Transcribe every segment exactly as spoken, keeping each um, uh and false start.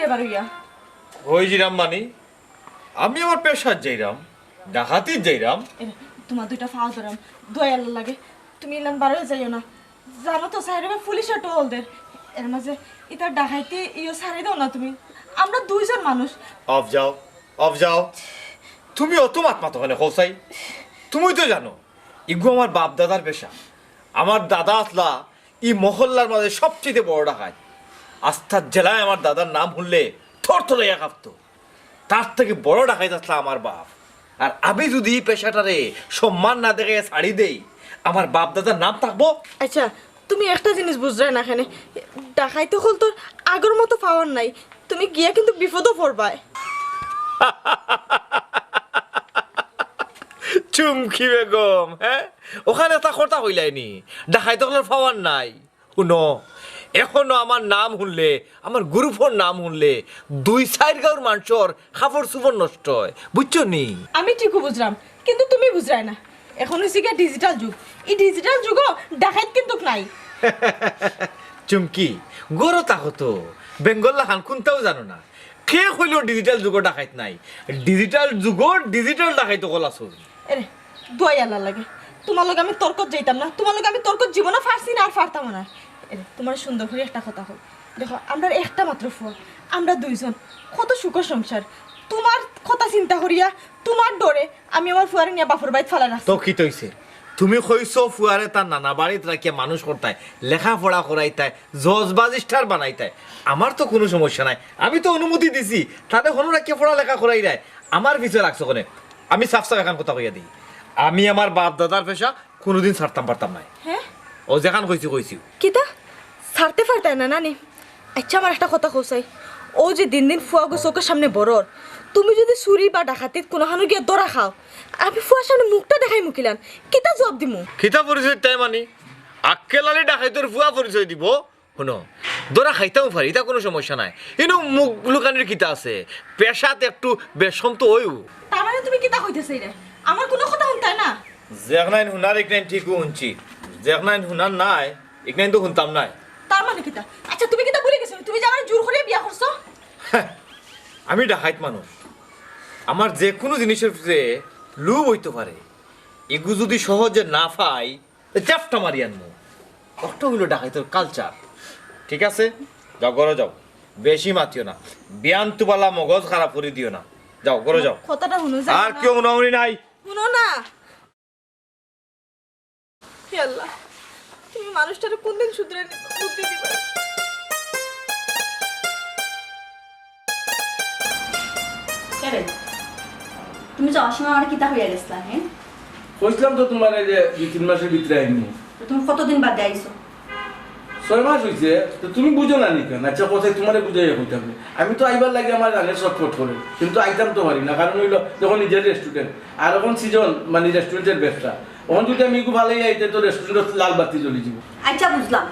রে বারুইয়া। ওই জিরাম মানি, আমি আমার পেশাত যাইরাম, ডাকাতিত যাইরাম। এরে, তুমার দুইটা পাও ধরাম, দোয়াই আল্লার লাগে, তুমি ইলান বারই যাইও না। জানো তো, সাইরে বা পুলিশে টহল দের। এর মাঝে ইতার ডাকাইতি ইও ছাড়ি দেও না তুমি। আমরা দুইজন মানুষ। অফ যাও, অফ যাও। তুমি অত মাত মাতো কেনে কও চাই? তুমি তো জানো, ইগু আমার বাপ দাদার পেশা। আমার দাদা আছলা ই মহল্লার মাঝে সবচেয়ে বড় ডাকাইত। আস্তা জেলায় আমার দাদার নাম হুনলে থরথরাইয়া কাঁপতো। তার থাকি বড় ডাকাইত আছলা আমার বাপ। আর আমি যুদি ই পেশাটারে সম্মান না দেখাইয়া ছাড়ি দেই, আমার বাপ দাদার নাম থাকবো? আচ্ছা, তুমি একটা জিনিস বুঝরায় না কেনে, ডাকাইত অকলতর আগর মতো পাওয়ার নাই, তুমি গিয়া কিন্তু বিপদো পড়বায়। চুমকি বেগম, হ্যাঁ? অখান একটা কথা কইলায়নি, ডাকাইত অকলর পাওয়ার নাই। হুনো, এখনো আমার নাম হুনলে, আমার গ্রুপর নাম হুনলে, দুই চাইর গাঁওর মানষর কাপড় চুপড় নষ্ট অয়, বুঝছো নি? আমি ঠিকউ বুঝরাম, কিন্তু তুমি বুঝরায় না। এখন অইছে গিয়া digital যুগ, ই digital যুগো ডাকাইত কিন্তুক নাই। চুমকি, ঘরো থাকো তো, বেঙ্গল লাখান কুন্তাও জানো না। কে কইলো digital যুগো ডাকাইত নাই? Digital যুগো digital ডাকাইত অকল আছইন। এরে, দোয়াই আল্লার লাগে, তুমার লগে আমি তর্কত যাইতাম না, তুমার লগে আমি তর্কত জীবনও পারছি না আর পারতামও না। এরে, তুমার সুন্দর করি একটা কথা কই, দেখো, আমরার একটা মাত্র ফুয়া, আমরা দুইজন, কত সুখর সংসার। তুমার কথা চিন্তা করিয়া, তুমার ডরে আমি আমার ফুয়ারে নিয়া বাপর বাড়িত ফালাই রাখছি। তো কিতা অইছে? তুমি কইছো ফুয়ারে তার নানা বাড়িত রাখিয়া মানুষ করতায়, লেখাপড়া করাইতায়, জজ বাজিস্টার বানাইতায়। আমার তো কুনু সমস্যা নাই, আমি তো অনুমতি দিছি, তারে হনো রাখিয়া পড়ালেখা করাইরায়। আমার পিছে লাগছো কেনে? আমি সাফ সাফ এখান কথা কইয়া দেই, আমি আমার বাপ দাদার পেশা কুনুদিন ছাড়তাম পারতাম নায়। হ্যাঁ? ও যেখান কইছি কইছি। কিতা? ছাড়তে পারতায় না নানি? আচ্ছা, আমার একটা কথা কও চাই, অউ যে দিন দিন ফুয়াগু চউখর সামনে বড়র, তুমি যুদি চুরি বা ডাকাতিত কুনুখানো গিয়া ধরা খাও, আমি ফুয়ার সামনে মুখটা দেখাইমু কিলান? কিতা জুয়াপ দিমু? কিতা পরিচয় দিতায় মানি? আক্কেল আলী ডাকাইতর ফুয়া পরিচয় দিবো? হুনো, ধরা খাইতাম পারি, ইতা কুনু সমস্যা নাই। ইনো মুখ লুকানির কিতা আছে? পেশাত একটু বেশম তো অইবো। তার মানে তুমি কিতা কইতে চাইরায়? আমার কুনু কথা হুনতায় না? যেখানাইন হুনার ইখানাইন ঠিকউ হুনছি, যেখানাইন হুনার নায় ইখানাইন তো হুনতাম নায়। তার মানে কিতা? আচ্ছা, তুমি কিতা ভুলি গেছো? তুমি যে আমারে জুর করিয়া বিয়া করছো? আমি ডাকাইত মানুষ, আমার যেকুনু জিনিসর ভিতরে লোভ অইতো পারে, ইগু যুদি সহজে না পাই, তে চেপটা মারি আনমু। অটা অইলো ডাকাইতর culture। ঠিক আছে? যাও, ঘরো যাও। বেশি মাতিও না। বিয়ান তুবালা মগজ খারাপ করি দিও না। যাও, ঘরো যাও। কথাটা হুনো, যাও আর না। কেউ হুনাহুনি নাই। হুনো না। হে আল্লাহ, তুমি মানুষটারে কুনদিন শুধরে নিবা, বুদ্ধি দিবা। কেরে, তুমি যাওয়ার সময় আমারে কিতা কইয়া গেছলা, হ্যাঁ? কইছলাম তো তুমারে যে দুই তিন মাসর ভিতরে আইমু। তো তুমি কতদিন বাদে আইছো? ছয় মাস অইছে, তো তুমি বুঝো না নি কেনে? আচ্ছা, কথায় তুমারে বুঝাইয়া কইতাম নি। আমি তো আইবার লাগি আমার জানে ছটফট করে, কিন্তু আইতাম তো পারি না, কারণ অইলো যখন নিজের restaurant, আর অখন season, মানে restaurant-এর ব্যবসা, অখন যুদি আমি ইগু ফালাইয়া আইতে তো restaurant-ও লাল বাতি জ্বলি যিবো। আচ্ছা, বুঝলাম।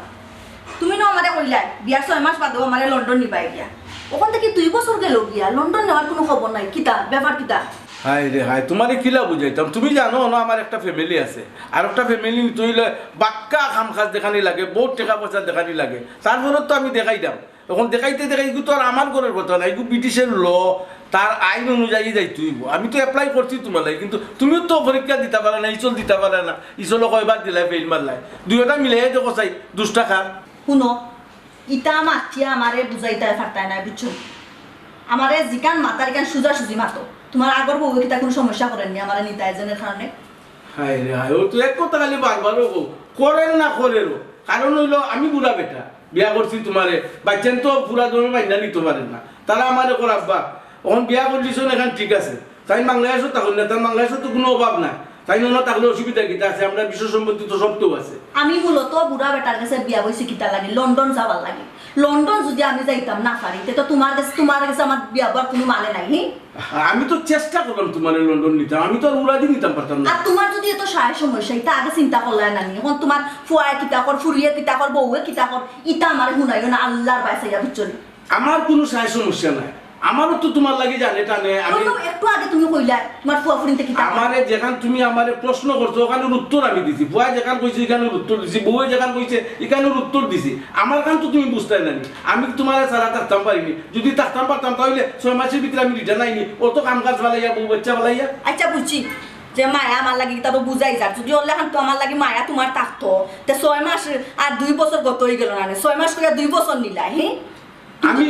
তুমি না আমারে কইলায়, বিয়ার ছয় মাস বাদেও আমারে লন্ডন নিবায় গিয়া। অখন থাকি দুই বছর গেলো গিয়া, লন্ডন নেওয়ার কুনু খবর নাই। কিতা, ব্যাপার কিতা? হায় রে হায়, তুমারে কিলা বুঝাইতাম? তুমি জানো না, আমার একটা family আছে, আর একটা family নিতে অইলে বাক্কা কাম কাজ দেখানি লাগে, বউত টেকা পয়সা দেখানি লাগে, তারপরে তো আমি দেখাইতাম। অখন দেখাইতে দেখাইতে ইগু তো আর আমার ঘরর কথা না, ইগু ব্রিটিশর law, তার আইন অনুযায়ী যাইতে অইবো। আমি তো apply করছি তুমার লাগি, কিন্তু তুমিও তো পরীক্ষা দিতা পারো না, ইসল দিতা পারো না, ইসলো কয়বার দিলায়, fail মারলায়। দুইওটা মিলাইয়া দেখো চাই, দুষ্টা কার। হুনো, ইতা মাতিয়া আমারে বুঝাইতায় পারতায় নায়, বুঝছো? আমারে যেখান মাতার ইখান সুজাসুজি মাতো। তুমার আগর বউয়ে কিতা কুনু সমস্যা করের নি আমারে নিতা এজেন্টর কারণে? হায় রে হায়, ও তো এক কথা খালি বারবারও কও, করের না করেরও। কারণ অইলো আমি বুড়া বেটা, বিয়া করছি তুমারে, বাচ্চাইন তো পুরা দমে বাইন্ধা নিতো পারের না। তারা আমারে কর আব্বা, অখন বিয়া করলিছইন, অখন ঠিক আছে। তাইন বাংলাদেশো থাকইন না, তাইন বাংলাদেশো তো কুনু অভাব নাই। তাইন অনো থাকলে অসুবিধা কিতা আছে? আমরার বিষয় সম্পত্তি তো সবতাউ আছে। আমি মূলত বুড়া বেটার গেছে বিয়া বইছি কিতার লাগি? লন্ডন যাওয়ার লাগি। লন্ডন যুদি আমি যাইতাম না পারি, তে তো তুমার গেছে, তুমার গেছে আমার বিয়া বওয়ার কুনু মানে নাই, হি? আমি তো চেষ্টা করলাম তুমারে লন্ডন নিতাম, আমি তো আর উড়াদি নিতাম পারতাম না। আর তুমার যুদি এত সায় সমস্যা, ইতা আগে চিন্তা করলায় না নি? অখন তুমার ফুয়ায় কিতা কর, ফুড়িয়ে কিতা কর, বউয়ে কিতা কর, ইতা আমারে হুনাইও না, আল্লার বায় চাইয়া, বুঝছো নি? আমার কুনু সায় সমস্যা নাই, আমারও তো তুমার লাগি জানে টানে। আমি ওই তো একটু আগে তুমি কইলা, তুমার ফুয়া ফুরিন্তে কিতা কয়? আমারে যেখান তুমি আমারে প্রশ্ন করছো, ওখানর উত্তর আমি দিছি। ফুয়ায় যেখান কইছে, ইখানর উত্তর দিছি। বউয়ে যেখান কইছে, ইখানর উত্তর দিছি। আমার খান তো তুমি বুঝতায় না নি। আমি তুমারে ছাড়া থাকতাম পারি নি। যুদি থাকতাম পারতাম, তা অইলে ছয় মাসর ভিতরে আমি রিটার্ন আইনি। অত কাম কাজ ফালাইয়া, বউ বাচ্চা ফালাইয়া। আচ্ছা, বুঝছি যে মায়া আমার লাগি, ইতা তো বুঝাই যার। যুদি অইলে খান তো আমার লাগি মায়া তুমার থাকতো, তে ছয় মাস আর দুই বছর গত অইগেলো না নি? ছয় মাস করিয়া দুই বছর নিলা, হি? আমি,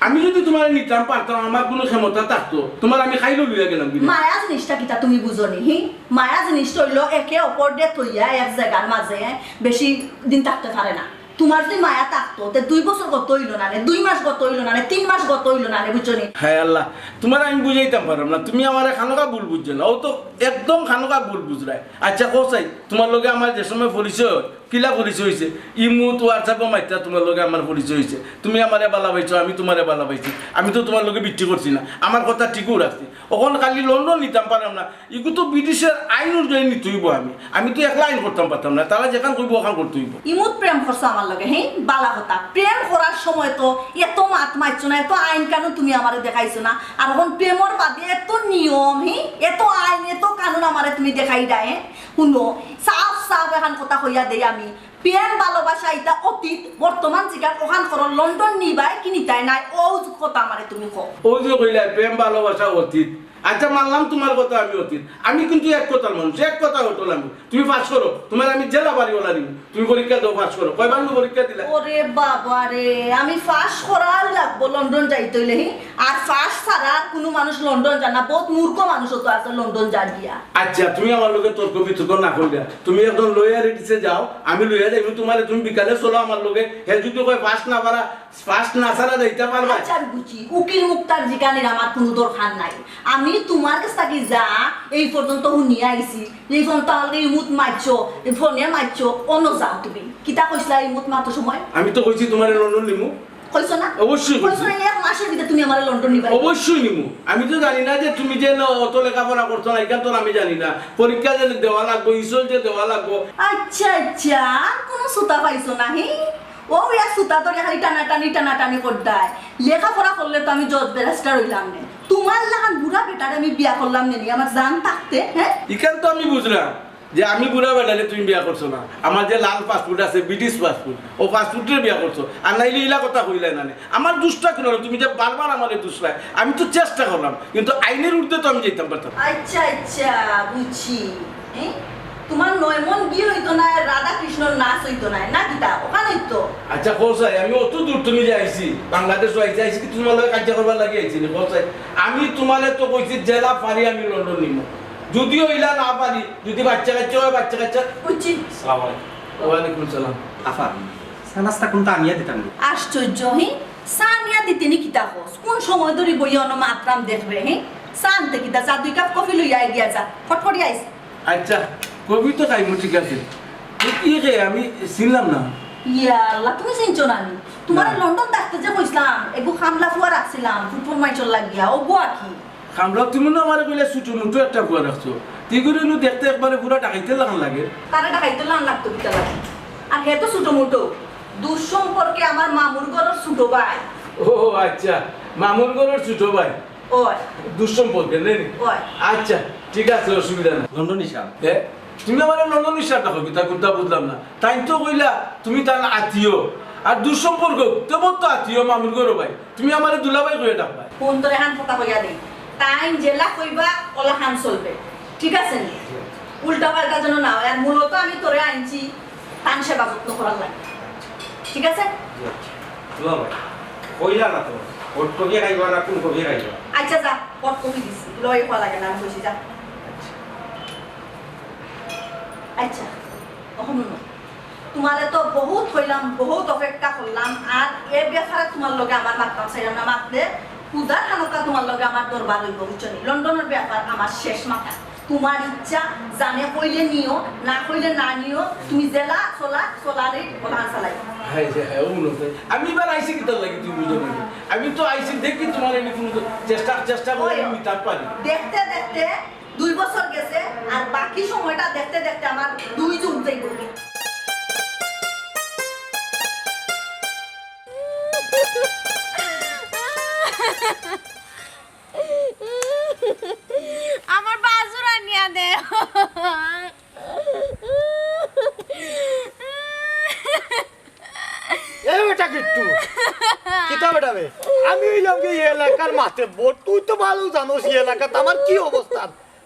আমি যুদি তুমারে নিতাম পারতাম, আমার কুনু ক্ষমতা থাকতো, তুমারে আমি খাইলো লইয়া গেলাম কিনা? মায়া জিনিসটা কিতা তুমি বুঝো নি, হি? মায়া জিনিসটা অইলো একে অপররে থইয়া এক জাগার মাঝে বেশি দিন থাকতে পারে না। তুমার যুদি মায়া থাকতো, তে দুই বছর গত অইলো না নি, দুই মাস গত অইলো না নি, তিন মাস গত অইলো না নি, বুঝছো নি? হায় আল্লাহ, তুমারে আমি বুঝাইতাম পারলাম না, তুমি আমারে খানোকা ভুল বুঝছো না, অউ তো একদম খানোকা ভুল বুঝরায়। আচ্ছা, কও চাই, তুমার লগে আমার যে সময় পরিচয় অয়, কিলা পরিচয় অইছে? ইমুত, WhatsApp-ও মাত্র তুমার লগে আমার পরিচয় অইছে। তুমি আমারে বালা পাইছো, আমি তুমারে বালা পাইছি। আমি তো তুমার লগে বিট্টি করছি না, আমার কথা ঠিকউ রাখছি। অখন খালি লন্ডন নিতাম পারলাম না, ইগু তো ব্রিটিশর আইন অনুযায়ী নিতে অইবো। আমি, আমি তো একলা আইন করতাম পারতাম না, তারা যেখান কইবো ওখান করতে অইবো। ইমুত প্রেম করছো আমার লগে, হি? বালা কথা। প্রেম করার সময় তো এত মাত মারছো না, এত আইন কানুন তুমি আমারে দেখাইছো না। আর অখন প্রেমর বাদে এত নিয়ম, হি? এত আইন, এত কানুন আমারে তুমি দেখাইরায়, হি? হুনো, সাফ সাফ এখান কথা কইয়া দেই আমি। প্রেম ভালোবাসা ইতা অতীত, বর্তমান যেখান অখান করো, লন্ডন নিবায় কি নিতায় নায়, অউ কথা আমারে তুমি কও। অউ যে কইলায় প্রেম ভালোবাসা অতীত, আচ্ছা মানলাম তুমার কথা আমি অতীত, আমি কিন্তু এক কথার মানুষ, এক কথা অটল আমি। তুমি পাস করো, তুমারে আমি যেলা পারি অলা নিমু। তুমি পরীক্ষা দেও, পাস করো। কয়বার নু পরীক্ষা দিলা? ওরে বাবা রে, আমি পাস করাউ লাগবো লন্ডন যাইতে অইলে, হি? আর পাস ছাড়া কুনু মানুষ লন্ডন যায় না, বউত মূর্খ মানুষ অত আছে লন্ডন যায় গিয়া। আচ্ছা, তুমি আমার লগে তর্ক বিতর্ক না করিয়া, তুমি একজন লয়ার অফিসে যাও, আমি লইয়া যাইমু তুমারে, তুমি বিকালে চলো আমার লগে। হে যুদি কয় পাস না পারা, পাস না ছাড়া যাইতা পারবায়? আচ্ছা, আমি বুঝছি, উকিল মুক্তার জিকানির আমার কুনু দরকার নাই। আমি তুমার গেছ থাকি যা এই পর্যন্ত হুনিয়া আইছি, এই ফোন তাহলে ইমুত মারছো, এই ফোনে মারছো, অনো যাও তুমি। কিতা কইছলা ইমুত মাতো সময়? আমি তো কইছি তুমারে লন্ডন নিমু। কইছো না? অবশ্যই কইছি। কইছো না, এক মাসর ভিতরে তুমি আমারে লন্ডন নিবায়? অবশ্যই নিমু। আমি তো জানি না যে তুমি যে ন-, অত লেখাপড়া করছো না, ইখান তো আমি জানি না। পরীক্ষা যে দেওয়া লাগবো, ইসল যে দেওয়া লাগবো। আচ্ছা, আচ্ছা, আর কুনু সুতা পাইছো না, হি? অউ এক সুতা ধরি খালি টানাটানি, টানাটানি করতায়। লেখাপড়া করলে তো আমি জজ ব্যারিস্টার অইলাম নে। তুমার লাখান বুড়া বেটারে আমি বিয়া করলাম নে নি, আমার জান থাকতে, হে? ইখান তো আমি বুঝলাম যে আমি বুড়া বেটারে তুমি বিয়া করছো না। আমার যে লাল পাসপোর্ট আছে, ব্রিটিশ পাসপোর্ট, অউ পাসপোর্টরে বিয়া করছো। আর নাইলে ইলা কথা কইলায় না নে। আমার দুষটা কুনো না, তুমি যে বারবার আমারে দুষরায়। আমি তো চেষ্টা করলাম, কিন্তু আইনর ঊর্ধ্বে তো আমি যাইতাম পারতাম না। আচ্ছা, আচ্ছা, বুঝছি। হে? তুমার নয় মন বিয়ে অইতো নায়, রাধা কৃষ্ণর নাচ অইতো নায়, না কিতা? অখান অইতো। আচ্ছা, কও চাই, আমি অত দূর তুমি যে আইছি, বাংলাদেশো আইছি, আইছি কি তুমার লগে কাজিয়া করবার লাগি আইছি নি? কও চাই, আমি তুমারে তো কইছি যেলা পারি আমি লন্ডন নিমু। যুদিও ইলা না পারি, যুদি বাচ্চা কাচ্চা অয়, বাচ্চা কাচ্চা। বুঝছি। আসসালামু আলাইকুম। ওয়ালাইকুম সালাম। আফা, চা নাস্তা কুনতা আনিয়া দিতাম নি? আশ্চর্য, হি? চা আনিয়া দিতে নি কিতা কস? কুন সময় ধরি বইয়া অনো মাতরাম দেখরে, হি? চা আনতে কিতা, যা দুই কাপ কফি লইয়া আই গিয়া যা। ফট করি আইস। আচ্ছা, কফি তো খাইমু, ঠিক আছে। তো কি রে, আমি চিনলাম না। ইয়া আল্লাহ, তুমি চিনছো না নি? তুমারে না। লন্ডন থাকতে যে কইছলাম, এগু কামলা ফুয়া রাখছিলাম, ফুটফুট মাইচর লাগিয়া, অগু আর কি। কামলা, তুমি না আমারে কইলে ছোট মোটো একটা ফুয়া রাখছো। তে ইগুরে নু দেখতে একবারে পুরা ডাকাইতর লাখান লাগে। তারে ডাকাইতর লাখান লাগতো কিতা লাগি? আর হে তো ছোট মোটো। দূর সম্পর্কে আমার মামুর ঘরর ছোট ভাই। ও আচ্ছা, মামুর ঘরর ছোট ভাই। অয়। দূর সম্পর্কে, নি? অয়। আচ্ছা, ঠিক আছে, অসুবিধা নাই। লন্ডনী সাব। এ? তুমি আমারে লন্ডনী সাব ডাকো কিতা, কুনতা বুঝলাম না। তাইন তো কইলা তুমি তান আত্মীয়। আর দূর সম্পর্ক, তে মোর তো আত্মীয়, মামুর ঘরর ভাই। তুমি আমারে দুলাভাই কইয়া ডাকবায়। হুন, তোরে এখান কথা কইয়া দেই। তাইন যেলা কইবা, অলাখান চলবে। ঠিক আছে নি? উল্টা পাল্টা যেন না অয়। আর মূলত আমি তোরে আনছি তান সেবা যত্ন করার লাগি। ঠিক আছে? দুলাভাই, কইলা না তো, হট কফি খাইবা না কুন কফি খাইবা? আচ্ছা যা, হট কফি দিছি। লই খাওয়া লাগে না, আমি কইছি যা। আচ্ছা, অখন হুনো। তুমারে তো বউত কইলাম, বউত অপেক্ষা করলাম, আর এ ব্যাপারে তুমার লগে আমার মাততাম চাইলাম না, মাতলে হুদার খানোকা তুমার লগে আমার দরবার অইবো, বুঝছো নি? লন্ডনর ব্যাপার আমার শেষ মাথা। তুমার ইচ্ছা, জানে কইলে নিও, না কইলে না নিও, তুমি যেলা চলা, চলারে অলাখান চালাই। হায় রে হায়, ও মনে হয়। আমি এবার আইছি কিতার লাগি, তুমি বুঝো না? আমি তো আইছি দেখি তুমার এনে কুনু চেষ্টা, চেষ্টা করে ওই, আমি তার পারি। দেখতে দেখতে দুই বছর গেছে, আর বাকি সময়টা দেখতে দেখতে আমার দুই যুগ যাইবো। কিতা বেটা বে? আমি অইলাম কি এই এলাকার মাতব্বর, তুই তো ভালো জানোস এই এলাকাত আমার কি অবস্থা।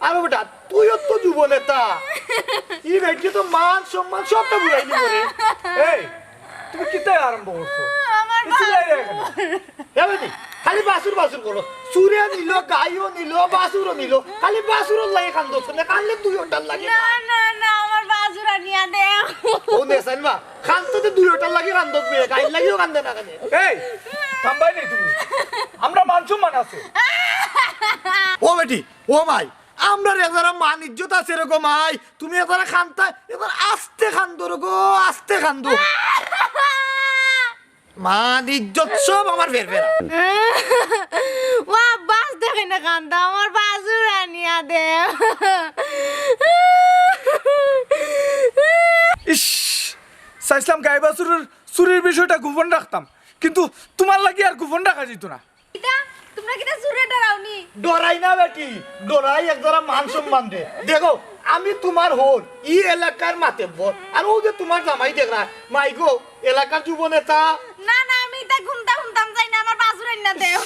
আর বেটা, তুইও তো যুব নেতা। এই বেটি তো মান সম্মান সবটা বুঝাই দিব রে। এই, তুমি কিতা আরম্ভ করছো? আমার এই চিল্লাই রে কেন? এ বেটি, খালি বাছুর বাছুর করো। চুরে নিল, গাইও নিল, বাছুরও নিল। খালি বাছুরর লাগি কান্দছ না, কান্দলে দুইওটার লাগি না। না, না, না, আমার বাছুর আনিয়া দেও। ও নেছাইন মা, কান্দতে দুইওটার লাগি কান্দত বে, গাইর লাগিও কান্দে না কেনে? এই, থামবায় নি তুমি? আমরা মান সম্মান আছে। ও বেটি, ও মাই, আমরার এজারা মান ইজ্জত আছে রে গো মাই। তুমি এজারা কান্দতায়, এজারা আস্তে কান্দো রে গো, আস্তে কান্দো। মান ইজ্জত সব আমার ফেরফেরা। ও আব্বা, আস্তে কেনে কান্দো, আমার বাছুর আনিয়া দেও। ইস, চাইছিলাম গাই বাছুরর চুরির বিষয়টা গোপন রাখতাম, কিন্তু তুমার লাগি আর গোপন রাখা যাইতো না। কিতা? তুমরা কিতা চুরে ডরাও নি? ডরাই না বেটি, ডরাই এজারা মান সম্মান দে। দেখো, আমি তুমার হউর, ই এলাকার মাতব্বর। আর অউ যে তুমার জামাই দেখরায়, মাই গো, এলাকার যুব নেতা। না, না, আমি ইতা কুন্তা হুনতাম চাই না, আমার বাছুর আনিয়া দেও।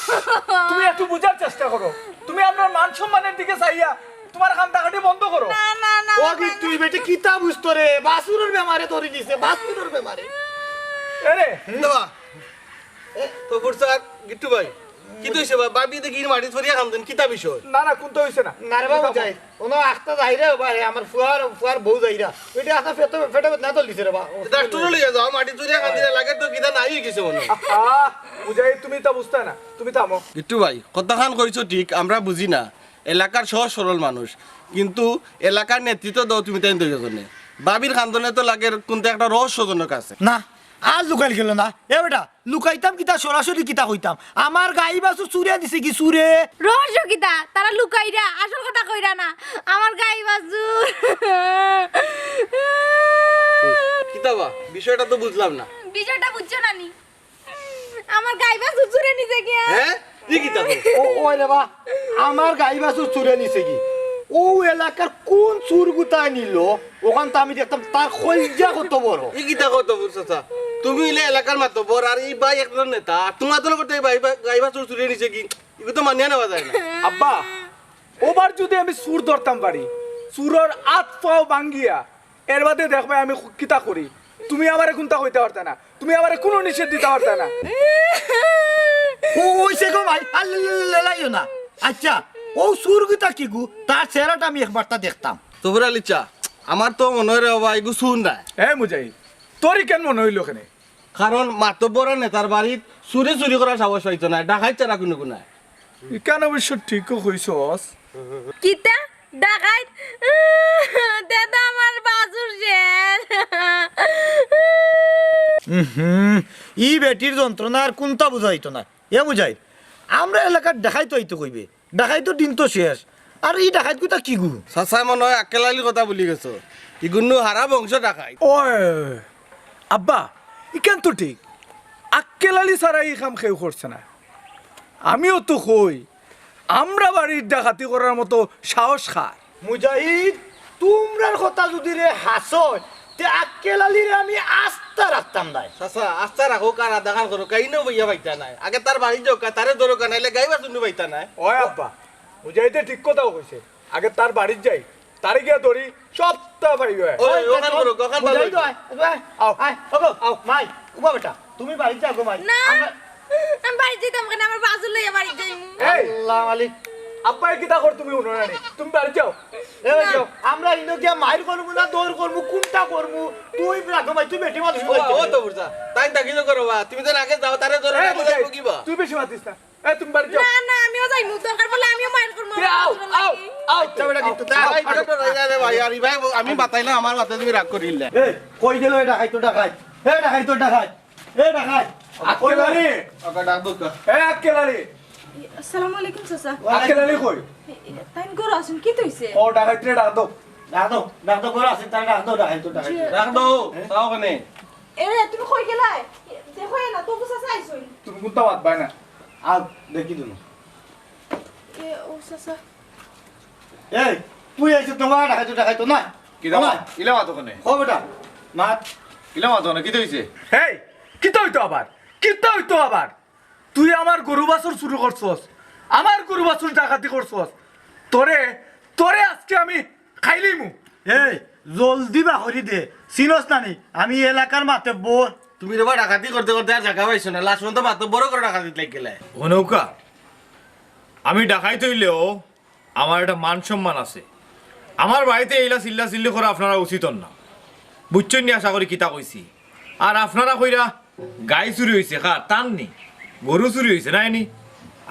তুমি একটু বুঝার চেষ্টা করো, তুমি আমরার মান সম্মানের দিকে চাইয়া তুমার কান্দাকাটি বন্ধ করো। না, না, না, ও না, কি না। তুই বেটি কিতা বুঝতো রে? বাছুরর বেমারে ধরি নিছে, বাছুরর বেমারে। এরে, বাবা, এ, তফুর স্যার, গিট্টু ভাই, কিতা অইছে বা? ভাবি দেখি মাটিত পড়িয়া কান্দইন, কিতা বিষয়? না, না, কুন্তা অইছে না। না রে বাবা, যাই। অনো আখতা যাইরা বা, হে আমার ফুয়ার, ফুয়ার বউ যাইরা। অইটা আখতা পেটো, পেটো বেদনা তুলিছে রে বা। ডাক্তারো লইয়া যাও, মাটিত পড়িয়া কান্দিরা লাগে তো কিতা নাই অইগেছে মনো অয়। আহা, বুঝাই তুমি তা বুঝতায় না, তুমি থামো। গিট্টু ভাই, কথাখান কইছো ঠিক, আমরা বুঝি না। এলাকার সহজ সরল মানুষ, কিন্তু এলাকার নেতৃত্ব দেও তুমি তাইন দুইজনে। ভাবির কান্দনে তো লাগের কুন্তা একটা রহস্যজনক আছে। না, আর লুকাইল গেল না। এ বেটা, লুকাইতাম কিতা, সরাসরি কিতা কইতাম? আমার গাই বাছুর চুরে নিছে গি, চুরে। রহস্য কিতা? তারা লুকাইরা, আসল কথা কইরা না। আমার গাই বাছুর। কিতা বা? বিষয়টা তো বুঝলাম না। বিষয়টা বুঝছো না নি? আমার গাই বাছুর চুরে নিছে গিয়া। হ্যাঁ? ই কিতা কও? ও, ওই রে বা, আমার গাই বাছুর চুরে নিছে গি? অউ এলাকার কুন চুর গুতায় নিল? অখান তো আমি দেখতাম তার কইলজা কত বড়। ই কিতা কও তফুর চাচা? তুমি অইলে এলাকার মাতব্বর, আর ই ভাই একজন নেতা, আর তুমার দল করতে ই ভাই, ভাই, গাই বাছুর চুরে নিছে গি? ইগু তো মানিয়া নেওয়া যায় না। আব্বা, ওবার যুদি আমি চুর ধরতাম পারি, চুরর আত পাও ভাঙ্গিয়া, এর বাদে দেখবায় আমি কিতা করি। তুমি আমারে কুন্তা কইতা পারতায় না, তুমি আমারে কুনু নিষেধ দিতা পারতায় না। ও, অইছে গো ভাই, আর লে-, লে-, লে-, লেলাইও না। আচ্ছা, অউ চুর গুতা কিগু, তার চেহারাটা আমি একবারতা দেখতাম। তফুর আলী চা, আমার তো মনো অয় রে বাবা, ইগু চুর নায়। এ মুজাহিদ, তোর ইখান মনো অইলো কেনে? কারণ মাতব্বর আর নেতার বাড়িত চুরি চুরি করার সাহস পাইতো নায়, ডাকাইত ছাড়া কুনুগু নায়। ইখান অবশ্য ঠিকউ কইছস। কিতা? ডাকাইত? তে তো আমার বাছুর শেষ। উহুম, ই বেটির যন্ত্রণা আর কুন্তা বুঝাইতো না। এ মুজাহিদ, আমরার এলাকাত ডাকাইত অইতো কইবে। ডাকাইতর দিন তো শেষ। আর ই ডাকাইত গুতা কিগু? চাচায় মনো অয় আক্কেল আলীর কথা ভুলি গেছো। ইগুর নু হারা বংশ ডাকাইত। ওই, আব্বা, ইখান তো ঠিক। আক্কেল আলী ছাড়া ই কাম কেউ করছে না। আমিও তো কই, আমরার বাড়িত ডাকাতি করার মতো সাহস কার? মুজাহিদ, তুমরার কথা যুদি রে হাছা অয়, তে আক্কেল আলীরে আমি আস্তা রাখতাম নায়। চাচা, আস্তা রাখো, কার আদাখান করো, কাইনো বইয়া পাইতা নায়। আগে তার বাড়িত যাও, কা-, তারে ধরো, কা-, নাইলে গাই বাছুর নু পাইতা নায়। ওই আব্বা, মুজাহিদে ঠিক কথাউ কইছে। আগে তার বাড়িত যাই, তারে গিয়া ধরি, সবতা পাইবে। ওই, ওই, ওখান করো, ওখান মুজাহিদ ভালো। আয়, ওই, আও। আয়, ওগো, আও। মাই, উবা বেটা, তুমি বাড়িত যাও গো মাই। না, আমরা আমি বাড়িত যাইতাম কেনে? আমার বাছুর লইয়া বাড়িত যাইমু। এই, আল্লাহ মালিক। আব্বায় কিতা কর তুমি হুনো না নি? তুমি বাড়িত যাও। এ, ওই না। যাও, আমরা ইনো গিয়া মাইর করমু না, দৌড় করমু, কুনটা করমু? তুই রাখো ভাই, তুই বেটি মানুষ ও, ও তো বুঝা। তাই তাকি তো করো বা, তুমি তো আগে যাও, তারে ধরো এই, না, বুঝাই। যাইবো কি বা? তুই বেশি মাতিস না। এ, তুমি বাড়িত যাও। না, না, আমিও যাইমু, দরকার পড়লে আমিও মাইর করমু, এ, আমার আও, বাছুর আও, লাগি। আও। আচ্ছা, বেটা, কিন্তু আও, তাই আও, আও। ভাই, ভাই, আমি বাতাইলাম, আমার মাথায় তুমি রাগ করিলে। এ, কই গেল এ ডাকাইত, ডাকাইত? এ, ডাকাইত, ডাকাইত। এ, ডাকাইত। আক্কেল আলী। ওকে, ডাক দাও তো। এ, আক্কেল আলী। আসসালামু আলাইকুম, চাচা। আক্কেল আলী কই? এ, এ, তাইন ঘরো আছইন, কিতা অইছে? ও, ডাকাইতরে ডাক দাও। ডাক দাও, ডাক দাও, ঘরো আছে, তারে ডাক দাও, ডাকাইত, ডাকাইত। জি। ডাক দাও, হ্যাঁ? তাও কেনে? এরে, তুমি কই গেলায়? এ, দেখো এ না, তফু চাচা আইছইন। তুমি কুনতা মাতবায় না? আও, দেখি তুমি। এ, ও চাচা। এই, তুই আইছস না, ডাকাইত, ডাকাইত না। কিতা? ইলা মাতো কেনে? ও বেটা, মাত। ইলা মাতো কেনে, কিতা অইছে? এই, কিতা অইতো আবার? কিতা অইতো আবার? তুই আমার গরু বাছুর চুরি করছস, আমার গরু বাছুর ডাকাতি করছস, তোরে, তোরে আজকে আমি খাইলিমু। এই, জলদি বাহরি দে, চিনস না নি? আমি এলাকার মাতব্বর। তুমি রে বা ডাকাতি করতে করতে আর জাগা পাইছো না, লাস্ট পর্যন্ত মাতব্বরও করে ডাকাতিত লাগি গেলে। হনৌকা, আমি ডাকাইত অইলেও আমার একটা মান সম্মান আছে। আমার বাড়িতে এইলা চিল্লা চিল্লি করা আপনারা উচিত না, বুঝছইন নি? আশা করি কিতা কইছি। আর আপনারা কইরা গাই চুরি অইছে, কার? তার নি? গরু চুরি অইছে, নায় নি?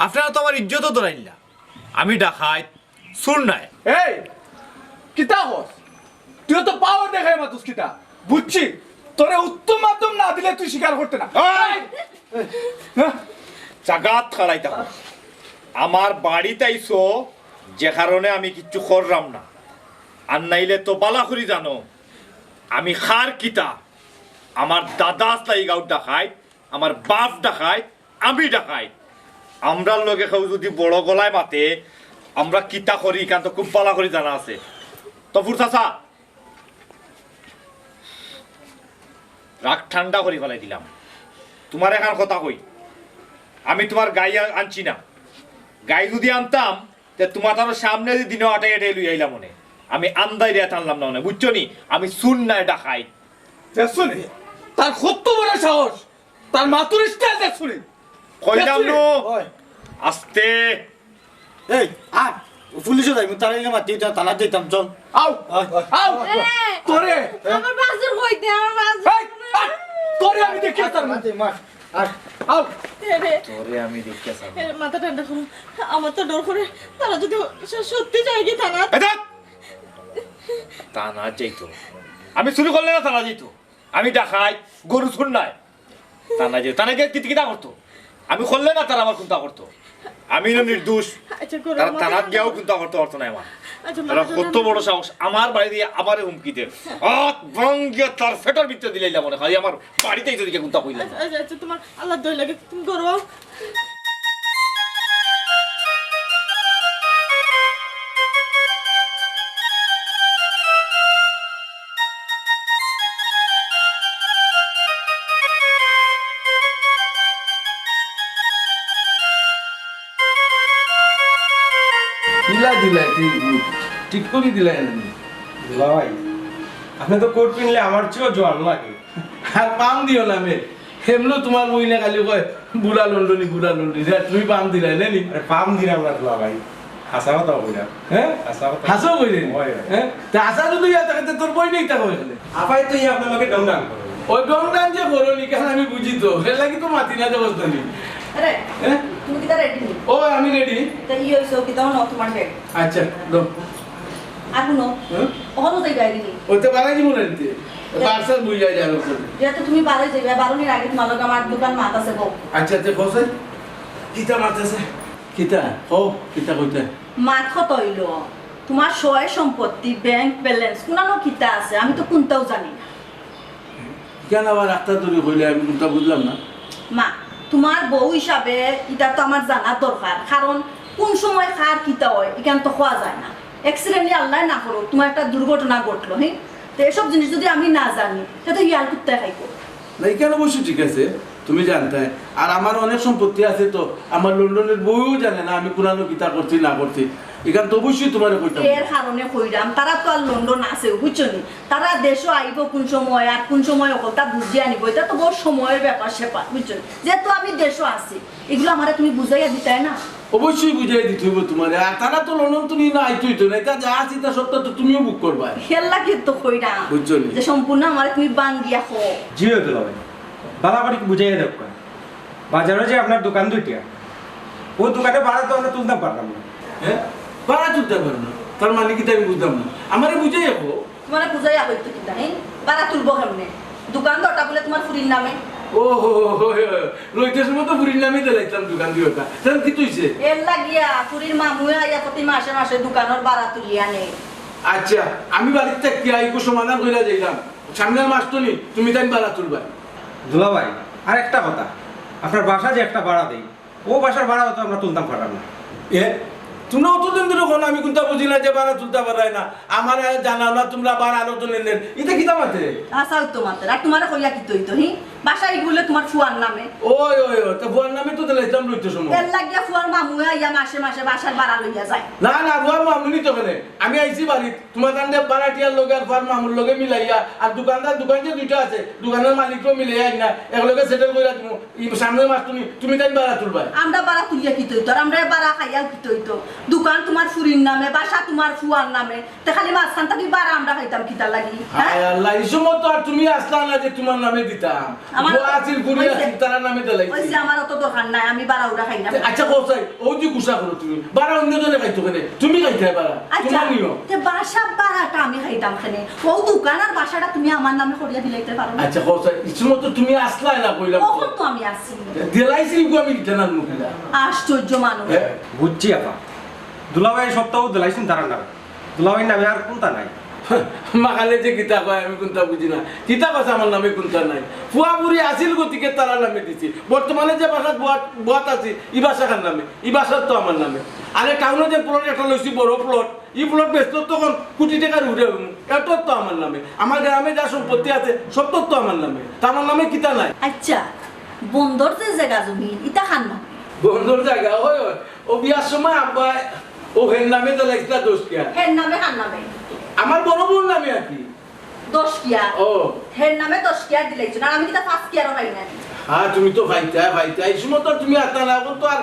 আপনারা তো আমার ইজ্জতও ধরাইলা। আমি ডাকাইত, চুর নায়। এই, কিতা কস? তুই তো পাওয়ার দেখাই মাতুস কিতা? বুঝছি, তোরে উত্তম মাধ্যম না দিলে তুই স্বীকার করতে না। এই! এই! হ্যাঁ? জাগাত খাড়াই থাকো। আমার বাড়িত আইছো যে কারণে আমি কিচ্ছু কররাম না, আর নাইলে তো বালা করি জানো আমি কার কিতা। আমার দাদা আসলা ই গাঁওর ডাকাইত, আমার বাপ ডাকাইত, আমি ডাকাইত। আমরার লগে কেউ যুদি বড় গলায় মাতে, আমরা কিতা করি, ইখান তো খুব বালা করি জানা আছে। তফুর চাচা, রাগ ঠান্ডা করি ফালাই দিলাম। তুমার এখান কথা কই, আমি তুমার গাই আ-, আনছি না। গাই যুদি আনতাম, তে তুমার তার সামনে দি দিনো আটাই আটাই লই আইলাম অনে। আমি আন্দাই রে টানলাম না অনে, বুঝছো নি? আমি চুর নায়, ডাকাইত। দেখছো নি? তার কত বড় সাহস, তার মাতুর স্টাইল দেখছো নি? কইলাম দেখছো নি? নু। ওই। আস্তে। এই, আয়, পুলিশে যাইমু, তারা এনে মাতি, তা-, থানাত যাইতাম, চল। আও, আয়। আও। এ! তোরে। আমার বাছুর কই দে, আমার বাছুর। এই, আয়, তোরে আমি দেখি তার মার, মার, আয়। আও। এ রে। তোরে আমি দেখি তার এ, মাথা ঠান্ডা করো। আমার তো ডর করে, তারা যুদি স-, সত্যি যায় কি থানাত? এ, থাক। থানাত যাইতো। আমি চুরি করলে না থানাত যাইতো। আমি ডাকাইত, গরু চুর নায়। থানাত যাইতো, থানাত গিয়া কিতা কিতা করতো? আমি করলে না তারা আমার কুন্তা করতো। আমি না নির্দোষ। আচ্ছা, করো, তারা আমার থানাত গিয়াও কুন্তা করতো পারতো না আমার। আচ্ছা, তারা মাথা কত ঠান্ডা বড় সাহস, আমার বাড়ি দিয়া আমারে হুমকি দের। আত ভাঙ্গিয়া তার পেটর ভিতরে দিলাইলাম মনে হয়, আমার বাড়িতেই যদি কুন্তা কইলাম। আচ্ছা, আচ্ছা, আচ্ছা, তুমার আল্লার দোহাই লাগে, তুমি করো। কিলা দিলা, ঠিক, ঠিক করি দিলা এনে। দুলা ভাই, আপনে তো কোট পিনলে আমার চেয়েও জোয়ান লাগে। আর পাম দিও না মে। হেমলো তুমার বইনে খালি কয়, "বুড়া লন্ডনি, বুড়া লন্ডনি।" রে, তুমি পাম দিলাই, নে নি? আরে, পাম দিলাম না, দুলা ভাই। হাছা কথা কইলাম। হ্যাঁ? হাছা কথা। হাছাও কইলে নি? অয়, অয়। হ্যাঁ? তা হাছা যদি ইয়া থাকে, তে তোর বইনে ইতা কয় খালি। আপাই তো ইয়া আপনার লগে ঢং ঢং করে। ওই ঢং ঢং যে করো নি, কারণ আমি বুঝি তো। এর লাগি তো মাতি না যে বলতো নি। আরে, হ্যাঁ? তুমি কিতা রেডি নি? ও, আমি রেডি। তা ই হইছে, কিতা হলো তোমার ব্যাগ? আচ্ছা, দাও। আর হুনো, হুম? অখনো যাইবায় নি? ওইতে বাড়াই দিব না নিতে। যা। পার্সেল বুঝাই যায় ওর সাথে। যেহেতু তুমি বাড়াই যাইবায়, বারোনির আগে তোমার লগে আমার দোকান মাত আছে গো। আচ্ছা, তে বসে। কিতা মাত আছে? কিতা? ও, কিতা কইতে? মাত কত হইল? তোমার সয় সম্পত্তি, ব্যাংক ব্যালেন্স, কোনানো কিতা আছে? আমি তো কোনটাও জানি না। কেন আবার আখতা ধরি কইলে আমি কোনটা বুঝলাম না। মা, তোমার বউ হিসাবে ইটা তো আমার জানার দরকার, কারণ কোন সময় কার কিতা হয়, ইখান তো কওয়া যায় না। অ্যাক্সিডেন্টলি আল্লাহ না করুক, তোমার একটা দুর্ঘটনা ঘটলো, হ্যাঁ, তো এসব জিনিস যদি আমি না জানি, তে তো হিয়াল কুত্তায় খাইবো। না, ইখান অবশ্য ঠিক আছে, তুমি জানতায়। আর আমার অনেক সম্পত্তি আছে তো, আমার লন্ডনের বউও জানে না আমি কোনানো কিতা করছি না করছি। ইখান তো অবশ্যই তোমারে কইতাম। এর কারণে কইরাম, তারা তো আর লন্ডন আছে, বুঝছো নি? তারা দেশো আইবো কোন সময় আর কোন সময় হকলতা বুঝিয়া নিবো, ইটা তো বড় সময়র ব্যাপার স্যাপার, বুঝছো নি? যেহেতু আমি দেশো আছি, ইগুলা আমারে তুমি বুঝাইয়া দিতায় না? অবশ্যই বুঝাইয়া দিতে হইব তোমারে। আর তারা তো লন্ডন তুমি না আইতে হইতো না, ইটা যা আছে ইটা সবটা তো তুমিও ভোগ করবায়। এর লাগি তো কইরাম, বুঝছো নি? যে সম্পূর্ণ আমারে তুমি বান্ধিয়া কও। জি অয় দুলাভাই, বালা করি বুঝাইয়া দেও। বাজারো যে আপনার দোকান দুইটা, ও দোকানে ভাড়া তো আমরা তুলতাম পারলাম না। হ্যাঁ? ভাড়া তুলতে পারো না? তার মানে কিতা আমি বুঝলাম না। আমারে বুঝাইয়া কও। তোমারে বুঝাইয়া কইতে কিতা, হ্যাঁ? ভাড়া তুলবো কেমনে? দোকান তো ওটা বলে তোমার ফুরির নামে। ও হো হো হো, লইতে সময় তো ফুরির নামে দিলাইতাম দোকান দিয়া ওটা। তাহলে কিতা অইছে? এর লাগিয়া ফুরির মামুয়ে আইয়া প্রতি মাসে মাসে দোকানর ভাড়া তুলিয়া নেয়। আচ্ছা, আমি বাড়িত থাকিয়া ইগু সমাধান কইরা যাইলাম। সামনের মাস তো নি, তুমি তাই ভাড়া তুলবা। দুলাভাই, আর একটা কথা, আপনার বাসা যে একটা ভাড়া দেই, ও বাসার ভাড়া তো আমরা তুলতাম পারলাম না। এ, তুমরা অতদিন ধরি কও আমি কুন্তা বুঝি না যে ভাড়া তুলতা পাররায় না, আমারে জানাও না তুমরা ভাড়া আরো জনে নেন, ইতা কিতা মাতে? আছাউ তো মাতের, আর তুমারে কইয়া কিতা অইতো, হি? বাসা ইগু বুলে তুমার ফুয়ার নামে। ওই, ওই, ওই, তো ফুয়ার নামে তো দিলাইতাম লইতে সময়। এর লাগিয়া ফুয়ার মামুয়ে আইয়া মাসে মাসে বাসার ভাড়া লইয়া যায়। না, না, ফুয়ার মামু নি তো কেনে। আমি আইছি বাড়িত, তুমার তানরে ভাড়াটিয়ার লগে আর ফার্ম মামুর লগে মিলাইয়া, আর দোকানদার, দোকান যে দুইটা আছে, দোকানর মালিকরেও মিলাইয়া আইনা, একলগে সেটেল কইরা দিমু। ই সামনের মাস তুমি, তুমি তাইন ভাড়া তুলবায়। আমরা ভাড়া তুলিয়া কিতা অইতো? আর আমরা ভাড়া খাইয়াও কিতা অইতো? দোকান তুমার ফুরির নামে, বাসা তুমার ফুয়ার নামে, তে খালি মাঝখান থাকি ভাড়া আমরা খাইতাম কিতার লাগি? হ্যাঁ? হায় আল্লাহ, ই সময় তো আর তুমি আছলা না যে তুমার নামে দিতাম। আমার ফুয়া আছিল, ফুরি অইছে। আছিল, তারার নামে দিলাইছি। অইছে, আমার অত দরকার নাই, আমি ভাড়া উড়া খাই না। আচ্ছা, কও চাই, অউ যে গুসা করো তুমি, ভাড়া অন্য জনে খাইতো কেনে? তুমি খাইতায় ভাড়া, আচ্ছা, তুমার নিয়ম। তে বাসা ভাড়াটা আমি খাইতাম কেনে? অউ দোকান আর বাসাটা তুমি আমার নামে করিয়া দিলাইতে পারো না? আচ্ছা, কও চাই, ই সময় তো তুমি আছলায় না কইলাম। কখন তো আমি আছি? দিলাইছি ইগু আমি দিতে না মুখিলা। আশ্চর্য মানুষ। হ্যাঁ? বুঝছি আপা, দুলাভাই সবতাউ দিলাইছইন তারার নামে। দুলাভাইর নামে আর কুন্তা নাই। মাখালে যে কিতা কয় আমি কুন্তা বুঝি না। কিতা কয় আমার নামে কুন্তা নাই? ফুয়া ফুরি আছিল গতিকে তারার নামে দিছি। বর্তমানে যে বাসাত বওয়াত, বওয়াত আছি, ই বাসা কার নামে? ই বাসা তো আমার নামে। আরে টাউনো যে প্লট একটা লইছি, বড় প্লট, ই প্লট বেচলে তখন কুটি টেকার উপরে অইবো। এটাও তো আমার নামে। আমার গ্রামে যা সম্পত্তি আছে, সবতা তো আমার নামে। তে আমার নামে কিতা নাই? আচ্ছা, বন্দর যে জাগা জমিন, ইতা কার নামে? বন্দর জাগা, ওই, ওই। অউ বিয়ার সময় আব্বায়, অউ হের নামে দিলাইছলা দশ কিয়ার। হের নামে কার নামে? আমার বড় বউর নামে আর কি। দশ কিয়ার? ও। হের নামে দশ কিয়ার দিলাইছো না, আমি কিতা পাঁচ কিয়ারও পাই না? হ্যাঁ, তুমি তো পাইতায়, পাইতায়। ই সময় তো তুমি আছলা না, অখন তো আর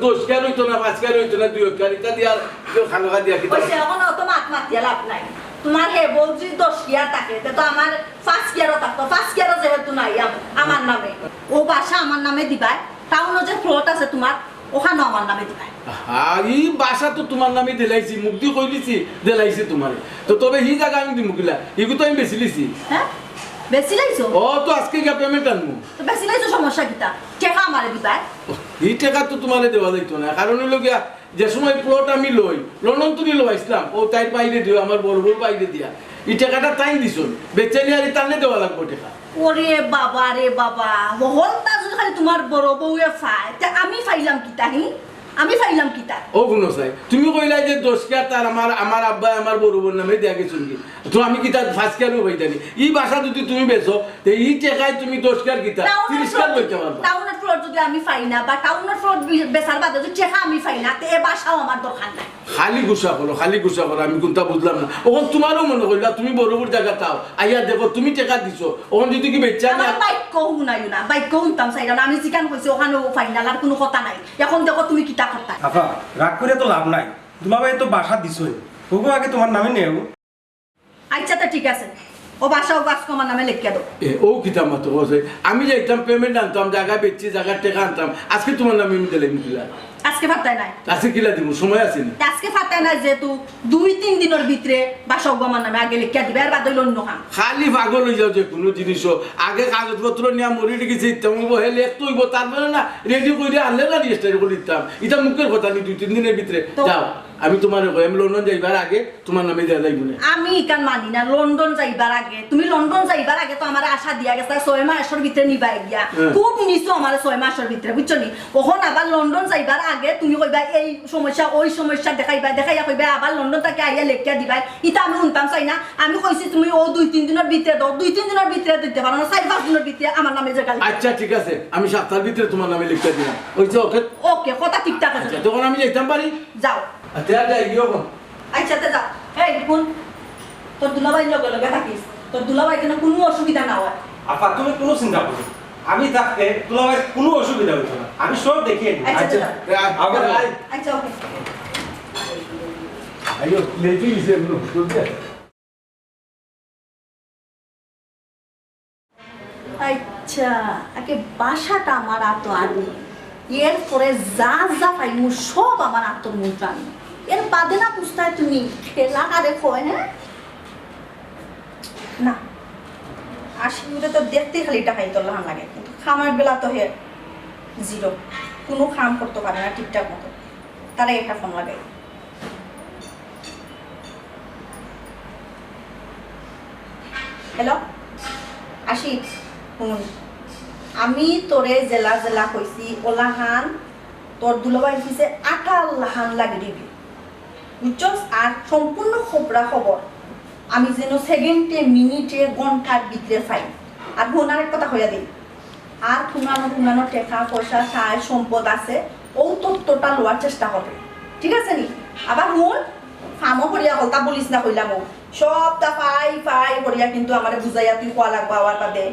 দশ কিয়ার অইতো না, পাঁচ কিয়ার অইতো না, দুই কিয়ার, ইতা দিয়া আর কেউ খানোকা দিয়া কিতা? অইছে, অখন অত মাত মাতিয়া লাভ নাই। তুমার হে বউ যদি দশ কিয়ার থাকে, তে তো আমার পাঁচ কিয়ারও থাকতো, পাঁচ কিয়ারও যেহেতু নাই আম-, আমার নামে। অউ বাসা আমার নামে দিবায়, টাউনো যে প্লট আছে তুমার, অখানও আমার নামে দিবায়। হ্যাঁ, ই বাসা তো তুমার নামে দিলাইছি, মুখদি কইলিছি, দিলাইছি তুমারে। তো তবে হি জাগা আমি দিমু কিলা? ইগু তো আমি বেচিলিছি। হ্যাঁ? বেচিলাইছো? ও, তো আজকে গিয়া payment আনমু। তো বেচিলাইছো, সমস্যা কিতা? টেকা আমারে দিবায়। ই টেকা তো তুমারে দেওয়া যাইতো না, কারণ অইলো গিয়া, যে সময় প্লট আমি লই, লন্ডন থনে লওয়াইছলাম, অউ তাইর ভাইরে দিয়া, আমার বড় বউর ভাইরে দিয়া। ই টেকাটা তাইন দিছইন, বেচিয়া নিয়া আর তানরে দেওয়া লাগবো টেকা। ওরে বাবা রে বাবা, হকলতা যদি খালি তুমার বড় বউয়ে পায়, তে আমি পাইলাম কিতা, হি? আমি পাইলাম কিতা? ও হুনো চাই, তুমি কইলায় যে দশ কিয়ার তার আমার, আমার আব্বায় আমার বড় বউর নামে দিয়া গেছইন গি। তো আমি কিতা পাঁচ কিয়ারও পাইতাম নি? ই বাসা যদি তুমি বেচো, তে ই টেকায় তুমি দশ কিয়ার কিতা, টাউনর তিরিশ কিয়ার প্লট, লইতে পারবা। টাউনর প্লট যদি আমি পাই না, বা টাউনর প্লট বি-, বেচার বাদে যদি টেকা আমি পাই না, তে এ বাসাও আমার দরকার নাই। খালি গুসা করো, খালি গুসা করো, আমি কুন্তা বুঝলাম না। অখন তুমারেও মনে কইলা, তুমি বড় বউর জাগা চাও, আইয়া দেখো, তুমি টেকা দিছো, অখন যদি কি বেচা না। আমার বাক্য হুনাইও না, বাক্য হুনতাম চাইরাম না, আমি যেখান কইছি অখানও final, আর কুনু কথা নাই। অখন দেখো তুমি কিতা করতায়। আপা, রাগ করিয়া তো লাভ নাই, দুলাভাইয়ে তো বাসা দিছইন, অগু আগে তুমার নামে নেও। আচ্ছা, তে ঠিক আছে, অউ বাসা অগু আজকু আমার নামে লেখিয়া দেও। এ, অউ কিতা মাতো কও চাই? আমি যাইতাম, payment আনতাম, জাগা বেচছি, জাগার টেকা আনতাম, আজকে তুমার নামে আমি দিলাইমু কিলা? আজকে পারতায় নায়। আজকে কিলা দিমু? সময় আছে নি? আজকে পারতায় নায়, যেহেতু দুই তিন দিনর ভিতরে বাসা অগু আমার নামে আগে লেখিয়া দিবায়, এর বাদে অইলো অন্য কাম। খালি পাগল অইযাও যে কুনু জিনিসও। আগে কাগজপত্র নিয়া মরি গেছে, ইতাম অইবো, হে লেখতো অইবো, তারপরে না ready করিয়া আনলে না register করি দিতাম। ইতা মুখর কথা, আমি দুই তিন দিনর ভিতরে তো যাও। আমি তুমারে কই, আমি লন্ডন যাইবার আগে তুমার নামে দেওয়া যাইবো না। আমি ইখান মানি না, লন্ডন যাইবার আগে, তুমি লন্ডন যাইবার আগে তো আমারে আশা দিয়া গেছো, ছয় মাসর ভিতরে নিবায় গিয়া। হ্যাঁ। খুব নিছো আমারে ছয় মাসর ভিতরে, বুঝছো নি? অখন আবার লন্ডন যাইবার আগে তুমি কইবায় এই সমস্যা, ওই সমস্যা দেখাইবায়, দেখাইয়া কইবায় আবার লন্ডন থাকি আইয়া লেখিয়া দিবায়, ইতা আমি হুনতাম চাই না। আমি কইছি তুমি অউ দুই তিন দিনর ভিতরে দেও, দুই তিন দিনর ভিতরে দিতে পারো না, চাইর পাঁচ দিনর ভিতরে আমার নামে জাগা লেখিয়া। আচ্ছা, ঠিক আছে, আমি সাপ্তার ভিতরে তুমার নামে লেখিয়া দিলাম। অইছে, okay? Okay, কথা ঠিকঠাক আছে। আচ্ছা, তখন আমি যাইতাম পারি? যাও। আচ্ছা, যাই গিয়া অখন। আচ্ছা, তে যা। এই, হুন, তোর দুলাভাইর লগে লগে থাকিস। তোর দুলাভাইর যেন কুনু অসুবিধা না অয়। আপা, তুমি কুনু চিন্তা করো না। আমি থাকতে দুলাভাইর কুনু অসুবিধা অইতো না। আমি সব দেখিয়া নিমু। আচ্ছা, আচ্ছা। যা। আবার আই। আচ্ছা, okay। আইও, late অইছে, এমনে হুজুর যে। আচ্ছা, আগে বাসাটা আমার আতো আনি, এরপরে যা যা পাইমু সব আমার আতর মধ্যে আনি। এর বাদে না বুঝতায় তুমি খেলা কারে কয়, হ্যাঁ? না, আশিকুরে তো দেখতে খালি ডাকাইতর লাখান লাগে, কিন্তু কামর বেলা তো হে zero, কুনু কাম করতো পারে না ঠিকঠাক মতো। তারে একটা ফোন লাগাই। হ্যালো, আশিক, হুন, আমি তোরে যেলা যেলা কইছি, অলাখান তোর দুলাভাইর পিছে আটার লাখান লাগি দিবি। বুঝছস? আর সম্পূর্ণ খবরা খবর আমি যেন সেকেন্ডে, মিনিটে, ঘন্টার ভিতরে পাই। আর হুন, আরেক কথা কইয়া দেই, আর পুরানো পুরানো টেকা পয়সা, সায় সম্পদ আছে, অউ তথ্যটা লওয়ার চেষ্টা করবে, ঠিক আছে নি? আবার হুন, ফামো করিয়া হলতা বলিস না, কইলাম অউ সবটা ফাই ফাই করিয়া কিন্তু আমারে বুঝাইয়া তুই কওয়া লাগবো আবার বাদে।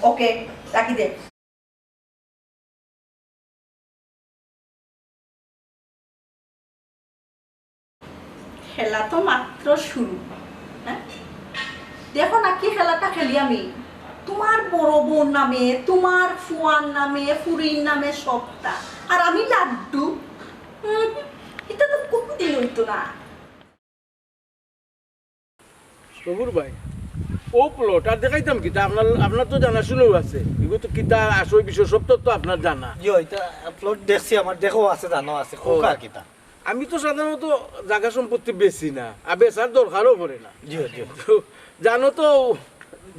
ওকে, রাখি দে। খেলা তো মাত্র শুরু। হ্যাঁ, দেখো না কি খেলাটা খেলি আমি। তোমার বড় বউর নামে, তোমার ফুয়ার নামে, ফুরির নামে সবটা, আর আমি লাড্ডু। উম, এটা তো কোনোদিন হইতো না। তবুর ভাই, অউ প্লট আর দেখাইতাম কিতা? আপনার, আপনার তো জানাশুনাও আছে, এগুলো তো কিতা আসল বিষয় সব তো, তো আপনার জানা। জি, ওইটা প্লট দেখছি, আমার দেখো আছে, জানো আছে, খোকা আর কিতা। আমি তো সাধারণত জাগা সম্পত্তি বেচি না, আর বেচার দরকারও পড়ে না। জি, জি। তো জানো তো,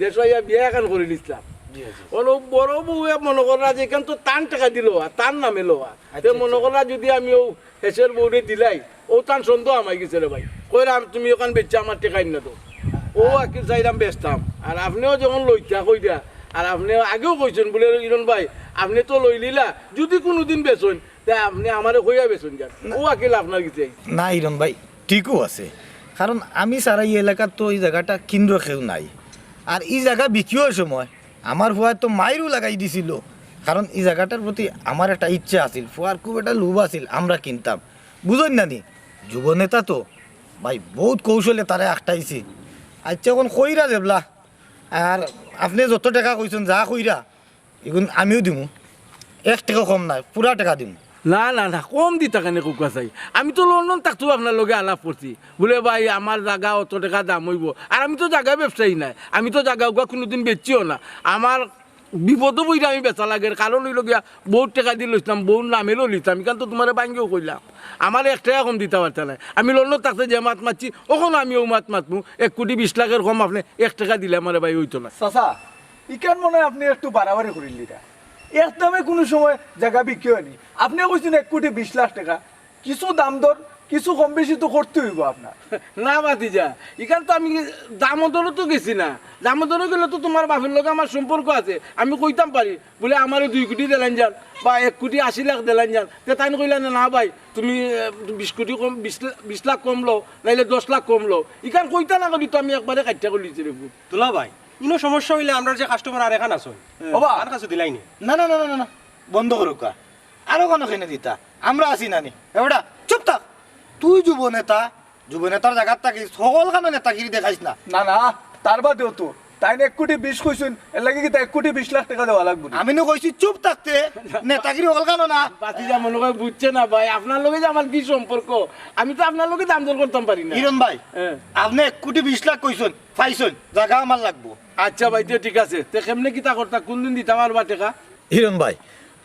দেশ আইয়া বিয়া এখান করি নিছিলাম। জি, জি। অনো বড় বউয়ে মনো কররা যে এখান তো তান টেকা দিল আর তার নামে লওয়া। তে আচ্ছা, মনো আচ্ছা। কররা যদি আমি অউ হেসের বউরে দিলাই, অউ তান সন্দেহ আমায় গেছে রে ভাই। কইরাম, "তুমি ওখান বেচা আমার টেকা আইন না তো।" অউ আকিল চাইলাম বেচতাম। আর আপনেও যখন লইতা কইরা, আর আপনে আগেও কইছেন বলে, "ইরন ভাই, আপনে তো লইলিলা, যদি কোনোদিন বেচইন, তে আপনে আমারে কইয়া বেচইন যান।" অউ আকিল আপনার গেছে আইছে। না ইরন ভাই, ঠিকও আছে, কারণ আমি সারা এই এলাকাত তো এই জাগাটা কিনরো কেউ নাই। আর এই জাগা বিকিওর সময় আমার ফুয়ায় তো মাইরও লাগাই দিছিল, কারণ এই জাগাটার প্রতি আমার একটা ইচ্ছা আছিল, ফুয়ার খুব একটা লোভ আছিল, আমরা কিনতাম, বুঝইন না নি? যুব নেতা তো ভাই, বহুত কৌশলে তারে আটকাইছি। আচ্ছা, এখন কইরা দেবলা, আর আপনে যত টেকা কইছইন, যা কইরা, ইগুন আমিও দিমু, এক টেকা কম নায়, পুরা টেকা দিমু। না, না, না, কম দিতা কেনে কউক্কা চাই? আমি তো লন্ডন থাকতেউ আপনার লগে আলাপ করছি, বুলে, "ভাই, আমার জাগা অত টেকা দাম অইবো।" আর আমি তো জাগা ব্যবসায়ী নায়, আমি তো জাগা উগা কোনোদিন বেচছিও না। আমার বিপদো পড়িয়া আমি বেচা লাগের, কারণ অইলো গিয়া বউর টেকা দি লইছিলাম, বউর নামে লইলিতাম, ইখান তো তুমারে ভাঙ্গিও কইলাম, আমারে এক টেকা কম দিতা পারতা নায়। আমি লন্ডন থাকতে যে মাত মাতছি, অখনও আমি অউ মাত মাতমু, এক কোটি বিশ লাখের কম আপনে এক টেকা দিলে আমারে ভাই অইতো না। চাচা, ইখান মনে হয় আপনে একটু বাড়াবাড়ি করিলিরা। এক দামে কুনু সময় জাগা বিক্রি অয়নি। আপনে কইছইন এক কোটি বিশ লাখ টেকা, কিছু দাম দর, কিছু কম বেশি তো করতে অইবো আপনার। না ভাতিজা, ইখান তো আমি দামো দরো তো গেছি না। দামো দরো গেলে তো তুমার বাপের লগে আমার সম্পর্ক আছে, আমি কইতাম পারি, বুলে, "আমারে দুই কোটি দিলাইন যান বা এক কোটি আশি লাখ দিলাইন যান।" তে তাইন কইলা, "না, না ভাই, তুমি, আহ, বিশ কোটি কম, বিশ লা-, বিশ লাখ কম লও, নাইলে দশ লাখ কম লও।" ইখান কইতা না করি তো আমি একবারে কাইট্টা করিলিছি রে পুত। দুলা ভাই, ইনো সমস্যা অইলে আমরার যে কাস্টমার আরেকখান আছে, ওবা, তান কাছে দিলাইনি। না, না, না, না, না, না, বন্ধ করউক্কা। আরো কেনে দিতা? আমরা আছি না নি? এ বেটা, চুপ থাক। তুই যুব নেতা, যুব নেতার জাগাত থাকিস, হকলখানো নেতাগিরি দেখাইস না। না, না, তার বাদেও তো। তাইন এক কোটি বিশ কইছইন, এরলাগি কিতা এক কোটি বিশ লাখ টেকা দেওয়া লাগবো নি? আমি নু কইছি চুপ থাকতে, নেতাগিরি হকলখানো না। ভাতিজা মনে হয় বুঝছে না ভাই, আপনার লগে যে আমার কি সম্পর্ক? আমি তো আপনার লগে দাম দর করতাম পারি না। হিরণ ভাই, হ্যাঁ। আপনে এক কোটি বিশ লাখ কইছইন, পাইছইন, জাগা আমার লাগবো। আচ্ছা ভাই, তে ঠিক আছে। তে কেমনে কিতা করতা, কুনদিন দিতা পারবা টেকা? হিরণ ভাই,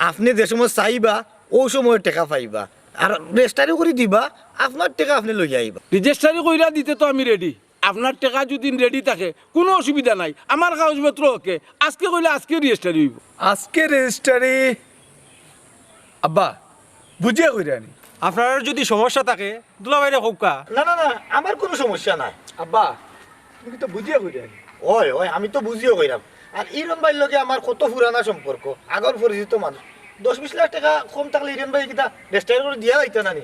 আপনে যে সময় চাইবা, অউ সময় টেকা পাইবা। আর রেজিস্টারি করি দিবা, আপনার টেকা আপনে লইয়া আইবা। রেজিস্টারি কইরা দিতে তো আমি রেডি। আপনার টেকা যদি রেডি থাকে, কুনু অসুবিধা নাই। আমার কাগজপত্র ওকে। আজকে কইলে আজকে রেজিস্টারি অইবো। আজকে রেজিস্টারি? আব্বা, বুঝিয়া কইরা নি। আপনার যদি সমস্যা থাকে, দুলাভাইরে কউক্কা। না, না, না, আমার কুনু সমস্যা নাই। আব্বা, তুমি কিতা বুঝিয়া কইরা নি? ওই, ওই, আমি তো বুঝিয়া কইরাম। আর হিরণ ভাইর লগে আমার কত পুরানা সম্পর্ক, আগর পরিচিত মানুষ। দশ বিশ লাখ টেকা কম থাকলে হিরণ ভাই কিতা রেজিস্টারি করি দিয়া যাইতা না নি?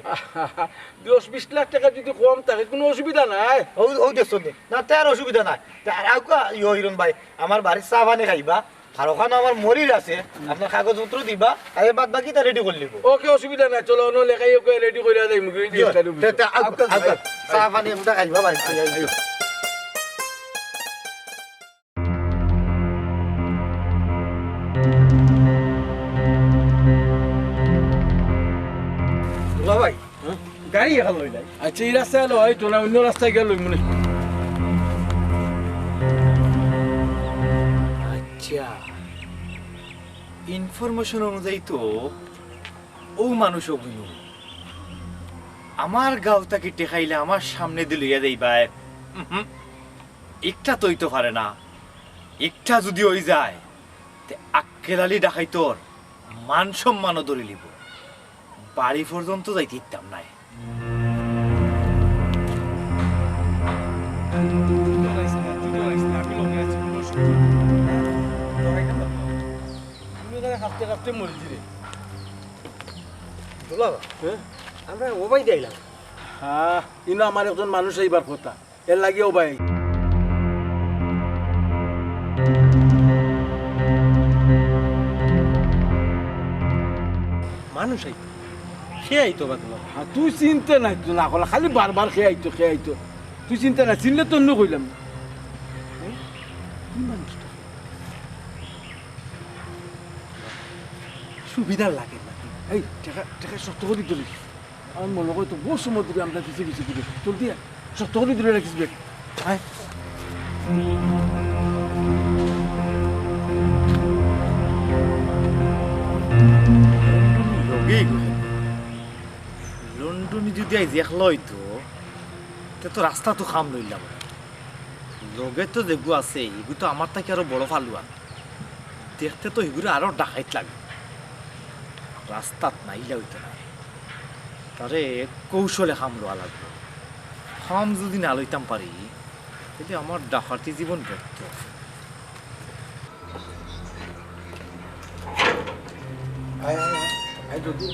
দশ বিশ লাখ টেকা যদি কম থাকে, কুনু অসুবিধা নাই। অউ, অউ দেখছো নি? না, তে আর অসুবিধা নাই। তে আর আউক্কা, ইয়ো হিরণ ভাই, আমার বাড়ির চা পানি খাইবা, আর ওখানো আমার মরিচ আছে, আপনার কাগজপত্র দিবা, আর এ বাদ বাকি তা রেডি করিলিবো। ওকে, অসুবিধা নাই, চলো, অনো লেখাই ওকে রেডি করিয়া যাইমু গি, তে, তে, আউক্কা, আউক্কা, চা পানি আমরা খাইবা বাড়িত। দুলা ভাই, গাড়ি এখান লই নাই। আচ্ছা, ই রাস্তায় লও, অইতো না, অইন্য রাস্তায় গিয়া লইমু নে। আচ্ছা, ইনফরমেশন অনুযায়ী তো অউ মানুষ অগুইন আমার গাঁও থাকি টেকাইলে আমার সামনেদি লইয়া যাইবায়। উহুম, ইকটা তো অইতো পারে না। ইকটা যুদি অইযায়, তে আক্কেল আলী ডাকাইতর মান সম্মানও ধরিলিবো। বাড়ি পর্যন্ত যাইতে দিতাম নায়। তুই ডরাইস না, তুই ডরাইস না, আমি লগে আছি, কোনো অসুবিধা নাই। ডরাইতাম না তো। আমি ওখানে কাঁপতে কাঁপতে মরি রে। দুলা ভাই, হ্যাঁ? আমরা ওবায়দি আইলাম। হ্যাঁ, ইনো আমার একজন মানুষ আইবার কথা। এর লাগিও ভাই। মানুষ আইতো, সে আইতো বা তোমার। হ্যাঁ, তুই চিনতে নাই তো না করলে, খালি বারবার সে আইতো, সে আইতো। তুই চিনতে না, চিনলে তো অন্য কইলাম না। এই, কি মানুষটা? সুবিধা লাগে না। এই, টেকা, টেকা শক্ত করি ধরিস। আমার মনে হয় তো বহু সময় ধরে আমরা পিছে পিছে ঘুরি। জলদি আয়, শক্ত করি ধরে রাখিস ব্যাগ। আয়। লন্ডনি যদি আইজ একলা অইতো, তে তো রাস্তা তো খাম লইলাম। লগে তো যেগু আছে, এগু তো আমার থাকি আরো বড় ফালুয়ান। দেখতে তো হিগুরে আরো ডাকাইত লাগে। রাস্তাত নাইলে অইতো না। তারে কৌশলে খাম লওয়া লাগবো। খাম যদি না লইতাম পারি, তাইলে আমার ডাকাতি জীবন ব্যর্থ। আয়, আয়, আয়, আয়, জলদি।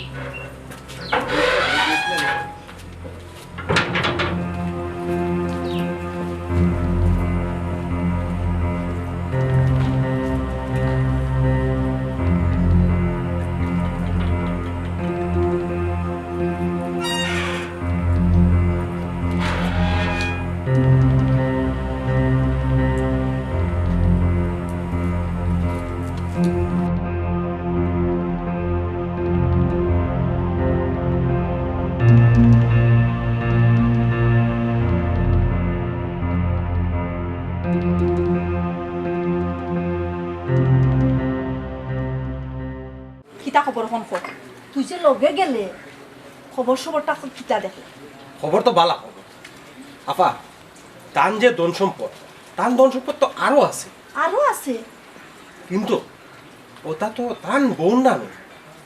কিতা খবর হন কর? তুই যে লগে গেলে, খবর সবরটা কিতা দেখলে? খবর তো বালা খবর। আফা, তান যে ধন সম্পদ, তান ধন সম্পদ তো আরো আছে। আরো আছে? কিন্তু ওটা তো তান বউর নামে।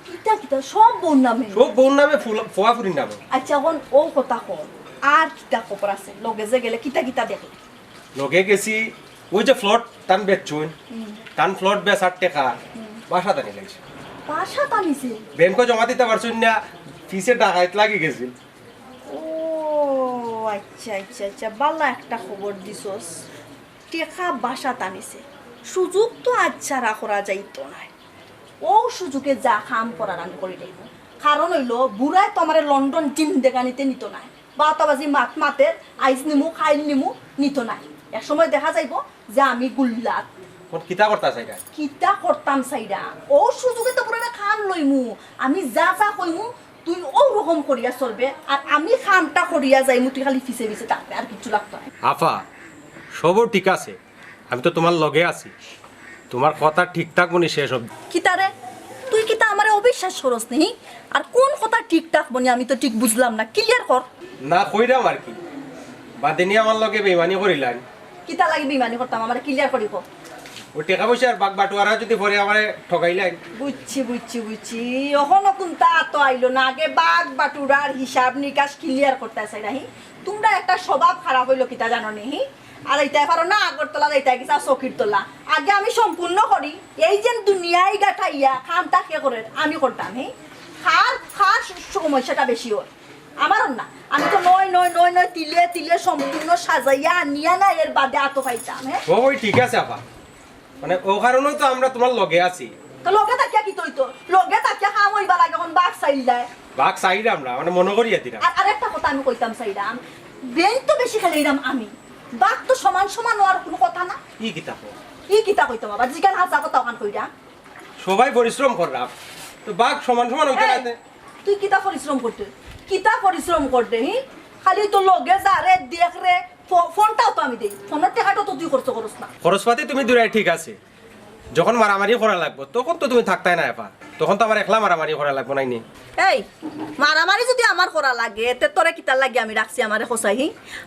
কিতা কিতা? সব বউর নামে? সব বউর নামে, ফুলা-, ফুয়াফুরির নামে। আচ্ছা, এখন ও কথা কর, আর কিতা খবর আছে? লগে যে গেলে কিতা কিতা দেখলে? লগে গেছি, ওই যে ফ্লট তান বেচছইন, হুম। তান ফ্লট বেচার টেকা হুম। বাসাত আনি লাইছে। বাসাত আনিছে? ব্যাংকো জমা দিতা পারছইন না, পিছে ডাকাইত লাগি গেছিল। ও আচ্ছা, আচ্ছা, আচ্ছা, বালা একটা খবর দিছস। টেকা বাসাত আনিছে, সুযোগ তো আচ্ছা রাখরা যাইতো নায়। ও সুযোগে যা কাম করার আমি করি লইব। কারণ অইলো, বুড়ায় তো আমারে লন্ডন জিন্দেগানিতে নিতো নায়। বাতাবাজি মাত মাতের, আইজ নিমু, খাইল নিমু, নিতো নায়। এক সময় দেখা যাইবো যে আমি গুল্লাত। অখন কিতা করতা চাইরা? কিতা করতাম চাইরা? ও সুযোগে তো বুড়ারে কাম লইমু। আমি যা যা কইমু, তুই ও রকম করিয়া চলবে, আর আমি কামটা করিয়া যাইমু, তুই খালি পিছে পিছে থাকবে, আর কিচ্ছু লাগতো না। আফা, সবও ঠিক আছে, আমি তো তোমার লগে আছি, তোমার কথা ঠিক থাকবো নি শেষ অবধি। কিতা রে, তুই কিতা আমারে অবিশ্বাস করস নি? আর কোন কথা ঠিক থাকবো নি, আমি তো ঠিক বুঝলাম না, ক্লিয়ার কর। না কইরাম আর কি, বাদে নিয়া আমার লগে বেইমানি করিলাইন। কিতা লাগি বেইমানি করতাম, আমারে ক্লিয়ার করি ক। ওই টেকা পয়সার বাগ বাটুয়ারা যদি পরে আমারে ঠগাইলাইন। বুঝছি, বুঝছি, বুঝছি। অখনো কুন্তা তো আইলো না, আগে বাগ বাটুরার হিসাব নিকাশ ক্লিয়ার করতে চাই না, হি? তোমরা একটা স্বভাব খারাপ অইলো, কিতা জানো নি, হি? আর এইটাই পারো না, আগরতলা এইটাই গেছে, আর চকির তলা। আগে আমি সম্পূর্ণ করি, এই যে দুনিয়ায় গাঠাইয়া কামটা কে করে, আমি করতাম, হি? কার, কার সমস্যাটা বেশি ওর? আমারও না, আমি তো নয়, নয়, নয়, নয়, তিলে, তিলে সম্পূর্ণ সাজাইয়া আনিয়া না এর বাদে আতো পাইতাম, হে? ও, ওই ঠিক আছে, আপা। মানে, ও কারণেই তো আমরা তোমার লগে আছি। তো লগে থাকিয়া কিতা অইতো? লগে থাকিয়া কাম অইবা লাগে, অখন বাঘ চাইল দেয়। বাঘ চাইরাম না, মানে, মনো করিয়া দিরাম। আর আরেকটা কথা আমি কইতাম চাইরাম, বেইন তো বেশি খেলাইরাম আমি, বাঘ তো সমান সমান অওয়ার কুনু কথা না। ই কিতা কও? ই কিতা কইতাম আবার, জিকান হাছা কথা অখান কইরাম। সবাই পরিশ্রম কররাম, তো বাঘ সমান সমান অইতো না এই, তে? তুই কিতা পরিশ্রম করতে? কিতা পরিশ্রম করতে, হি? খালি তো লগে যা রে, দেখ রে, ফো-, ফোনটাও তো আমি দেই। ফোনর টেকাটাও তো তুই খরচ করস না। খরচপাতি তুমি দুরাই ঠিক আছে, যখন মারামারি করা লাগবো, তখন তো তুমি থাকতায় না এপা, তখন তো আমার একলা মারামারি করা লাগবো, নাইনি? এই, মারামারি যদি আমার করা লাগে, তে তোরে কিতার লাগি আমি রাখছি আমারে কছাই, হি?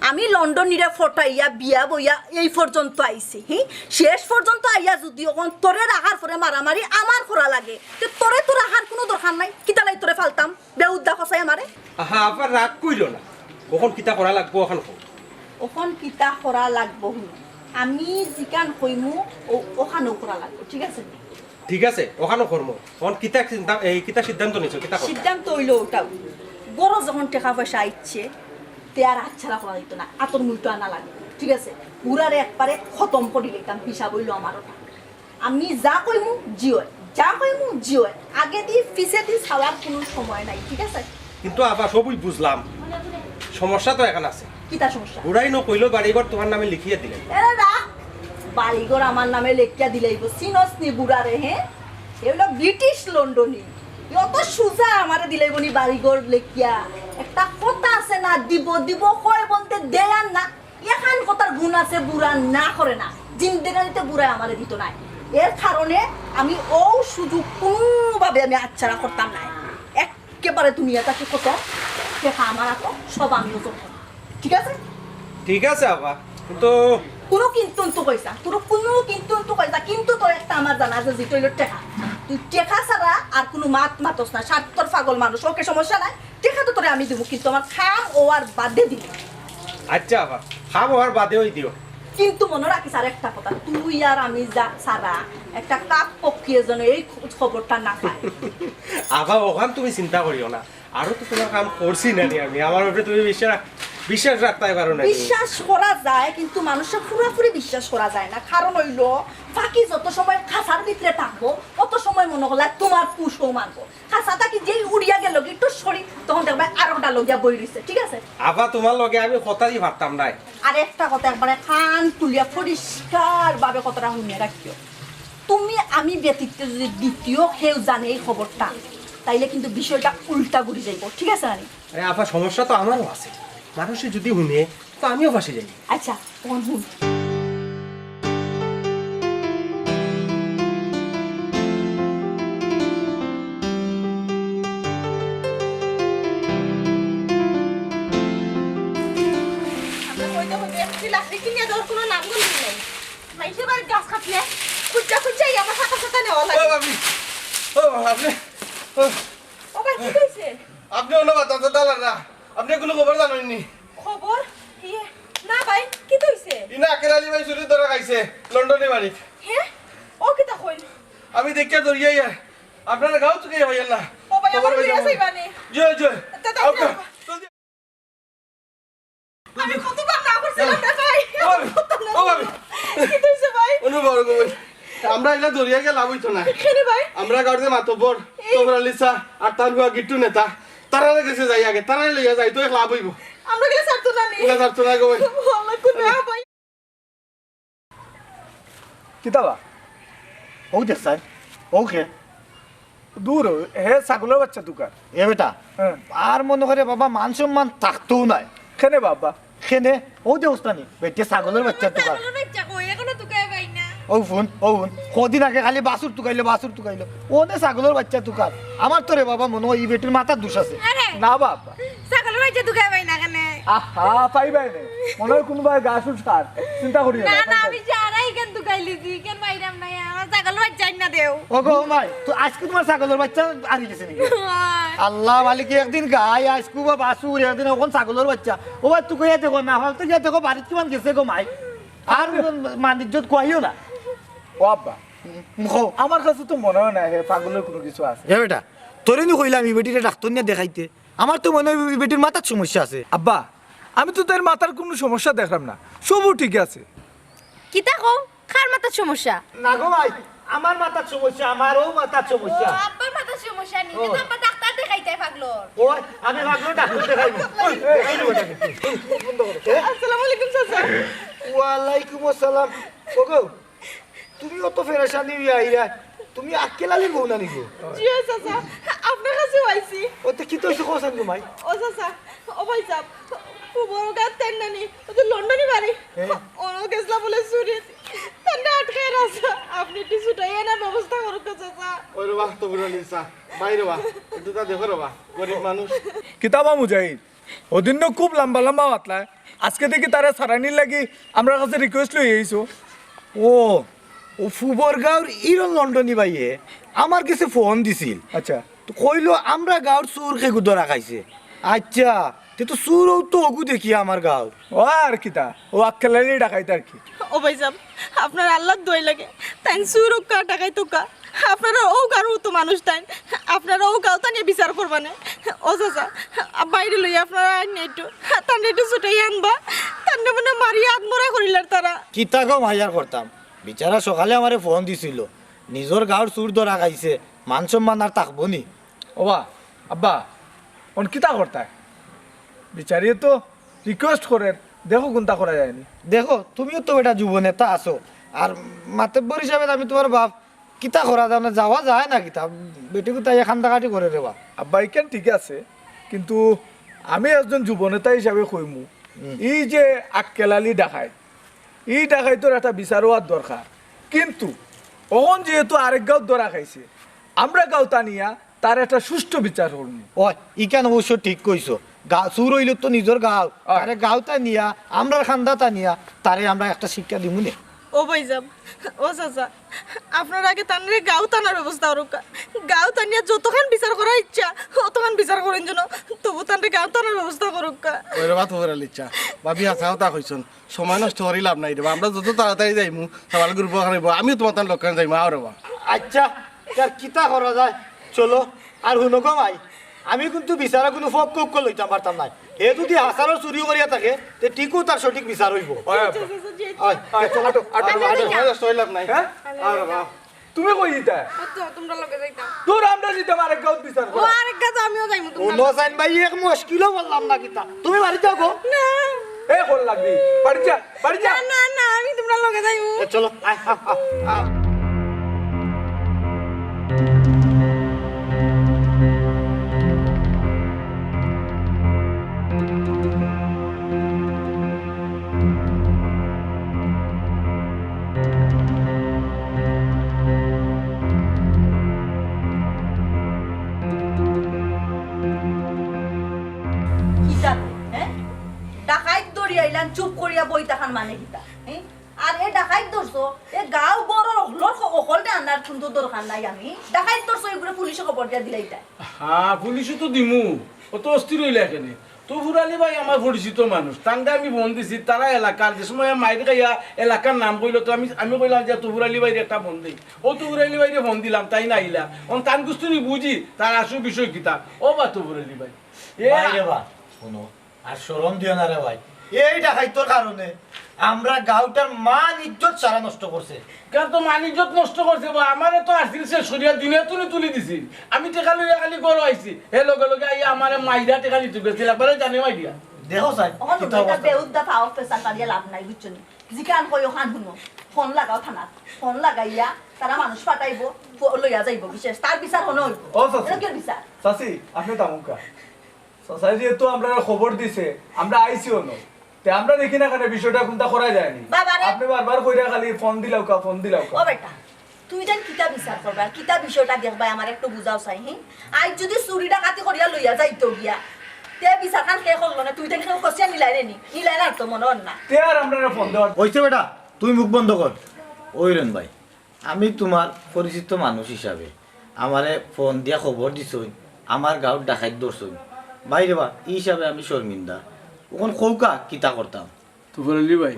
আমি লন্ডনীরে ফটাইয়া বিয়া বইয়া এই পর্যন্ত আইছি, হি? শেষ পর্যন্ত আইয়া যদি অখন তোরে রাখার পরে মারামারি আমার করা লাগে, তে তোরে তো রাখার কুনু দরকার নাই, কিতার লাগি তোরে ফালতাম? বেহুদ্দা কছাই আমারে। আহা, আবার রাগ কইরো না, অখন কিতা করা লাগবো অখন কও। অখন কিতা করা লাগবো হুনো? আমি যেখান কইমু, ও-, অখানউ করা লাগবো, ঠিক আছে? ঠিক আছে, অখানউ করমু। অখন কিতা চিন্তা, এই কিতা সিদ্ধান্ত নিছো, কিতা করবা? সিদ্ধান্ত অইলো অউটাউ, ঘরো যখন টেকা পয়সা আইছে, তে আর হাতছাড়া করা যাইতো না, আতর মুইটো আনা লাগবো, ঠিক আছে? পুরারে একবারে খতম করি দিতাম, হিসাব অইলো আমার অটা। আমি যা কইমু জি অয়, যা কইমু জি অয়। আগেদি পিছেদি চাওয়ার কুনু সময় নাই, ঠিক আছে? কিন্তু আফা, সবই বুঝলাম, সমস্যা তো এখান আছে। কিতা সমস্যা? বুড়ায় নু কইলো বাড়িঘর তুমার নামে লিখিয়া দিলাইবো। এরে না, বাড়িঘর আমার নামে লেখিয়া দিলাইবো। চিনস নি বুড়ারে, হে? এ অইলো ব্রিটিশ লন্ডনী। অত সুজা আমারে দিলাইবো নি বাড়িঘর লেখিয়া। একটা কথা আছে না, দিব দিব কয় বন্তে দেয় আর না। এখান কথার গুণ আছে, বুড়া না করে না, জিন্দেগানিতে বুড়ায় আমারে দিতো নায়। এর কারণে আমি অউ সুযোগ কুনুভাবে আমি হাতছাড়া করতাম নায়। একেবারে দুনিয়া থাকি কত টেকা আমার আতো, সব আমি ওজন করতাম। ঠিক আছে? ঠিক আছে আফা, কিন্তু কুনু কিন্তু কিন্তু কইছ না, কুনু কিন্তু কিন্তু কইছ না, কিন্তু তোর একটা আমার জানা আছে, যেটা অইলো টেকা। তুই টেকা ছাড়া আর কুনু মাত মাতস না, স্বার্থর পাগল মানুষ। ওকে, সমস্যা নাই, টেকা তো তোরে আমি দিমু, কিন্তু আমার কাম অওয়ার বাদে দিমু। আচ্ছা আফা, কাম অওয়ার বাদে অই দিও। কিন্তু মনো রাখিস আর একটা কথা, তুই আর আমি যা ছাড়া একটা কাক পক্ষীয়ে যেন এই খ-, খবরটা না পায়। আফা, অখান তুমি চিন্তা করিও না, আরো তো তুমার কাম করছি না নি আমি, আমার উপরে তুমি বিশ্বাস, বিশ্বাস রাখতায় পারো না নি। বিশ্বাস করা যায়, কিন্তু মানুষরে পুরাপুরি বিশ্বাস করা যায় না। কারণ অইলো, পাখি যত সময় খাঁচার ভিতরে থাকবো, অত সময় মনো করলায় তুমার পুষও মারবো। খাঁচা থাকি যেই উড়িয়া গেলো গি, টুস করি, তখন দেখবায় আরোকটা লইয়া বই রইছে, ঠিক আছে? আফা, তুমার লগে আমি কথাই পারতাম নায়। আর একটা কথা, একবারে কান তুলিয়া পরিষ্কারভাবে কথাটা হুনিয়া রাখিও। তুমি আমি ব্যতীত যদি দ্বিতীয় কেউ জানে এই খবরটা, তাইলে কিন্তু বিষয়টা উল্টা ঘুরি যাইবো, ঠিক আছে না নি? আরে আফা, সমস্যা তো আমারও আছে, মানুষে যদি হুনে তো আমিও ফাঁসি যাই। আচ্ছা, অখন হুন। আমরা কইতে কইতে একটি লাকড়ি কিনিয়া দেওয়ার কুনু নাম গন্ধ নাই। মাইনষে বাড়িত গাছ কাটলে খুঁজা খুঁজা এই আমার সাথে সাথে নেওয়া লাগে। ও ভাবি, ও আপনি, ও। ও ভাই, কিতা অইছে? আপনি অনো বাতাসে দালার না, আপনি কুনু খবর জানইন নি? খবর? ইয়ে, না ভাই, কিতা অইছে? ইনা আকের আলী ভাই চুরির ধরা খাইছে, লন্ডনী বাড়িত। হে? ও কিতা কইন? আমি দেখিয়া ধরিয়া আইয়ার, আপনারা গাঁও থাকি অইয়ের না। ও ভাই, খবর আমার পাইলাম। লইয়া যাইবা নি? জয়, জয়। দাদা, আউট। দাদা। জলদি। আমি কতবার না করছিলাম রে ভাই। ও ভাবি, কত না ও ভাবি। কি হইছে ভাই? অনুভব করো ভাই। আমরা ইলা ধরিয়া গেলে লাভ অইতো না। কেনে ভাই? আমরা গাঁওর যে মাতব্বর, এই তবর আলী চাচা, আর তার বুয়া গিট্টু নেতা, তারার গেছে যাই আগে, তারারে লইয়া যাই, তো এক লাভ অইবো। আমরা গেলে ছাড়তো না নি? ইলা ছাড়তো না গো ভাই। ও আল্লাহ, কোন না ভাই। কিতা বা? অউ দেখ স্যার, অউ কে? দূর, হে ছাগলর বাইচ্চা তুকার। এ বেটা, হ্যাঁ। আর মনো করে বাবা মান সম্মান থাকতোউ নায়। কেনে বাবা? কেনে? অউ দেখোস না নি, বেটা ছাগলর বাইচ্চা তুকার। ছাগলর বাইচ্চা কই? এখনো তুকাই পাই না। অউ হুন, অউ হুন। কদিন আগে খালি বাছুর তুকাইলো, বাছুর তুকাইলো। অনে ছাগলর বাইচ্চা তুকার। আমার তো রে বাবা মনো অয় ই বেটির মাথার দুষ আছে। আরে। না বাবা। ছাগলর বাইচ্চা তুকাই পাই না কেনে? আহা, পাইবায় নে। মনো অয় কুনুবায় ঘাস উস খার। চিন্তা করিও না, না, না, পাইবায়। আমি সারা ইখান তুকাইলিছি, ইখান পাইরাম না, আমার ছাগলর বাইচ্চা আইনা দেও। ওগো, ও মাই, তো আইজকু তুমার ছাগলর বাইচ্চা আরি গেছে নি? অয়। আল্লাহ মালিক, একদিন গাই, আইজকু বা বাছুর, একদিন অখন ছাগলর বাইচ্চা। ও ভাই, তুকাইয়া দেখো না, ফালতু গিয়া দেখো, বাড়িত কিমান গেছে গো মাই। আর মান ইজ্জত কইও না। ও আব্বা, হুম, কও। আমার কাছে তো মনো অয় না হে পাগলর কুনু কিছু আছে। এ বেটা, তোরে নি কইলাম ই বেটিরে ডাক্তর নিয়া দেখাইতে। আমার তো মনো অয় ই বেটির মাথাত সমস্যা আছে। আব্বা, আমি তো তার মাথার কুনু সমস্যা দেখরাম না, সবউ ঠিক আছে। কিতা কও? কার মাথাত সমস্যা? না গো ভাই, আমার মাথাত সমস্যা, আমার অউ মাথাত সমস্যা। ও, আব্বার মাথাত সমস্যা নি? ও। তে তো আব্বা ডাক্তর দেখাইতায় পাগলর। ওই, আমি পাগলর ডাক্তর দেখাইমু। ওই, দেখাইমু বেটারে। আসসালামু আলাইকুম চাচা। ওয়ালাইকুম আসসালাম। ওগো, তুমি অত পেরেশানি অইয়া আইরায়, তুমি আক্কেল আলীর বউ নানি গো? জি অয় চাচা, আপনার কাছেউ আইছি। ও তে কিতা অইছে কও চাইন গো মাই? ও চাচা, ও ভাইসাব, ফুবর গাত তাইর নানি, অউ যে লন্ডনী বাড়ি, হ্যাঁ। অনো গেছলা বুলে চুরিত, তানরে আটকাইয়া রাখছে। আপনে একটু ছুটাইয়া আনার ব্যবস্থা করউক্কা চাচা। ওই রে বা, তবর আলী চাচা, ভাই রে বা, একটু তা দেখো রে বা, গরিব মানুষ। কিতা বা মুজাহিদ, অদিন নু খুব লাম্বা লাম্বা মাতলায়, আইজকে দেখি তারে ছাড়ানির লাগি আমরার কাছে request লইয়া আইছো। ও, অউ ফুবর গাঁওর ইরন লন্ডনী ভাইয়ে আমার গেছে ফোন দিছিল। আচ্ছা। তো কইলো, আমরার গাঁওর চুর কেগু ধরা খাইছে। আচ্ছা, এ তো চুর, অউ তো অগু দেখি আমার গাঁওর। ও আর কিতা, অউ আক্কেল আলী ডাকাইত আর কি। ও ভাইসাব, আপনার আল্লার দোয়াই লাগে, তাইন চুর অউক্কা, ডাকাইত অউক্কা, আপনারা অউ গাঁওর তো মানুষ তাইন, আপনারা অউ গাঁওত আনিয়া বিচার করবা নে। ও চাচা, বাইরে লইয়া আপনারা আইন না একটু, তানরে একটু ছুটাইয়া আনবা, তানরে মনে মারিয়া আধমরা করিলার তারা। কিতা গো মাইয়ার করতাম, বিচারা সকালে আমারে ফোন দিছিল, নিজর গাঁওর চুর ধরা খাইছে, মান সম্মান আর থাকবো নি। ওবা, আব্বা, অন কিতা করতায়? বিচারিয়ে তো request করের, দেখো কুনতা করা যায়নি। দেখো, তুমিও তো বেটা যুব নেতা আছো, আর মাতব্বর হিসাবে আমি তুমার বাপ, কিতা করা যায় না, যাওয়া যায় না কিতা? বেটি কুতাই কান্দাকাটি করে রে বা। আব্বা, ইখান ঠিক আছে, কিন্তু আমি একজন যুব নেতা হিসাবে কইমু, হুম। এই যে আক্কেল আলী ডাকাইত, এই ডাকাইতর একটা বিচার অওয়ার দরকার। কিন্তু অখন যেহেতু আরেক গাঁওত ধরা খাইছে, আমরা গাঁওত আনিয়া তার একটা সুষ্ঠু বিচার করমু। ওই, ইখান অবশ্য ঠিক কইছো। গাঁও, চুর অইলে তো নিজর গাঁও, ওই। তারে গাঁওত আনিয়া, আমরার কান্দাত আনিয়া, তারে আমরা একটা শিক্ষা দিমু নে। ও ভাইসাব, ও চাচা, আপনারা আগে তানরে গাঁওত আনার ব্যবস্থা করউক্কা। গাঁওত আনিয়া যতখান বিচার করা ইচ্ছা, অতখান বিচার করইন যেন, তবু তানরে গাঁওত আনার ব্যবস্থা করউক্কা। ওই রে বা, তুফর আলী চাচা, ভাবি হাছা কথা কইছইন। সময় নষ্ট করি লাভ নাই রে বা, আমরা যত তাড়াতাড়ি যাইমু, সওয়াল গ্রুপ অখান অইবো, আমিও তুমার তান লগে যাইমু, আও রে বা। আচ্ছা, ইতার কিতা করা যায়? চলো, আর হুনো গো ভাই, আমি কিন্তু বিচারা কুনু পক্ষ উক্ষ লইতাম পারতাম নায়। হে যুদি হাছার চুরি করিয়া থাকে, তে ঠিকউ তার সঠিক বিচার অইবো। ওই আব্বা। ওই, ওই, চলো, আটো, আটো, আটো, আটো। সময় নষ্ট করি লাভ নাই। হ্যাঁ? আও রে বা। তুমি কই যিতায়? ও তো, তুমরার লগে যাইতাম। দূর, আমরা যিতাম আরেক গাঁওত বিচার ও, করা। আরেক গাঁওত আমিও যাইমু, তুমরার হুনো লগে। চাইন ভাই, এক মুশকিলও বললাম না কিতা। তুমি বাড়ি যাও গো। না। এ, কল লাগবি। বাড়ি যা, বাড়ি যা। না, না, না, আমি তুমরার লগে যাইমু। এ, চলো, আয়, আয়, আয়, আয়। কিতা রে, হ্যাঁ? ডাকাইত ধরিয়া আইলাম, চুপ করিয়া বই থাকার মানে কিতা, হ্যাঁ? আর এ ডাকাইত ধরছো, এ গাঁও ঘরর অকলর খ-, অকলরে আনার কুনু দরকার নাই আমি। ডাকাইত ধরছো, ইগুরে পুলিশে খবর দিয়া দিলাইতায়। হ্যাঁ, পুলিশে তো দিমু। অত অস্থির অইলায় কেনে? তুফর আলী ভাই আমার পরিচিত মানুষ। তানরে আমি ফোন দিছি, তারা এলাকার, যে সময় মাইর খাইয়া এলাকার নাম কইলো, তো আমি, আমি কইলাম যে তুফর আলী ভাইরে একটা ফোন দেই। অউ তুফর আলী ভাইরে ফোন দিলাম, তাইন আইলা। অন তান গুস্তুনি বুঝি, তার আসল বিষয় কিতা। ও বা তুফর আলী ভাই। এ ভাই রে বা, হুনো, আর শরম দিও না রে ভাই। এই ডাকাইতর কারণে আমরা গাঁওটার মান ইজ্জত সারা নষ্ট করছে। কেন তো মান ইজ্জত নষ্ট করছে বা? আমারে তো আছিল শেষ করিয়া দুনিয়া তুলি তুলি দিছিল। আমি টেকা লইয়া খালি ঘরো আইছি, হে লগে লগে আইয়া আমারে মাইরা টেকা নিতে গেছিল, একবারে জানে মাইরা। দেখো চাইন, অখন কিতা অবস্থা। বেহুদা ফাও ফেসাদ পারিয়া লাভ নাই, বুঝছো নি? যেখান কই অখান হুনো, ফোন লাগাও থানাত, ফোন লাগাইয়া তারা মানুষ পাঠাইবো, ফো-, লইয়া যাইবো, বিশেষ তার বিচার হনো অইবো। ও চাচি। এটা কির বিচার? চাচি, আপনে থামউক্কা। চাচায় যেহেতু আমরারে খবর দিছে, আমরা আইছি অনো। তে আমরা দেখি না কেনে বিষয়টা কুনতা করা যায়নি। বাবা রে। আপনে বারবার কইরা খালি ফোন দিলাউক্কা, ফোন দিলাউক্কা। ও বেটা, তুমি যেন কিতা বিচার করবায়, কিতা বিষয়টা দেখবায়, আমারে একটু বুঝাও চাই, হি? আইজ যুদি চুরি ডাকাতি করিয়া লইয়া যাইতো গিয়া, তে বিচারখান কে করলো না? তুমি যেন কেউ কষিয়া নিলায় রে নি, নিলায় না তো মনে অর না। তে আর আমরারে ফোন দেওয়ার অইছে বেটা, তুই মুখ বন্ধ কর। ওই রেন ভাই, আমি তুমার পরিচিত মানুষ হিসাবে আমারে ফোন দিয়া খবর দিছইন, আমার গাঁওর ডাকাইত ধরছইন। ভাই রে বা, ই হিসাবে আমি শর্মিন্দা। অখন কউক্কা কিতা করতাম? তুফর আলী ভাই,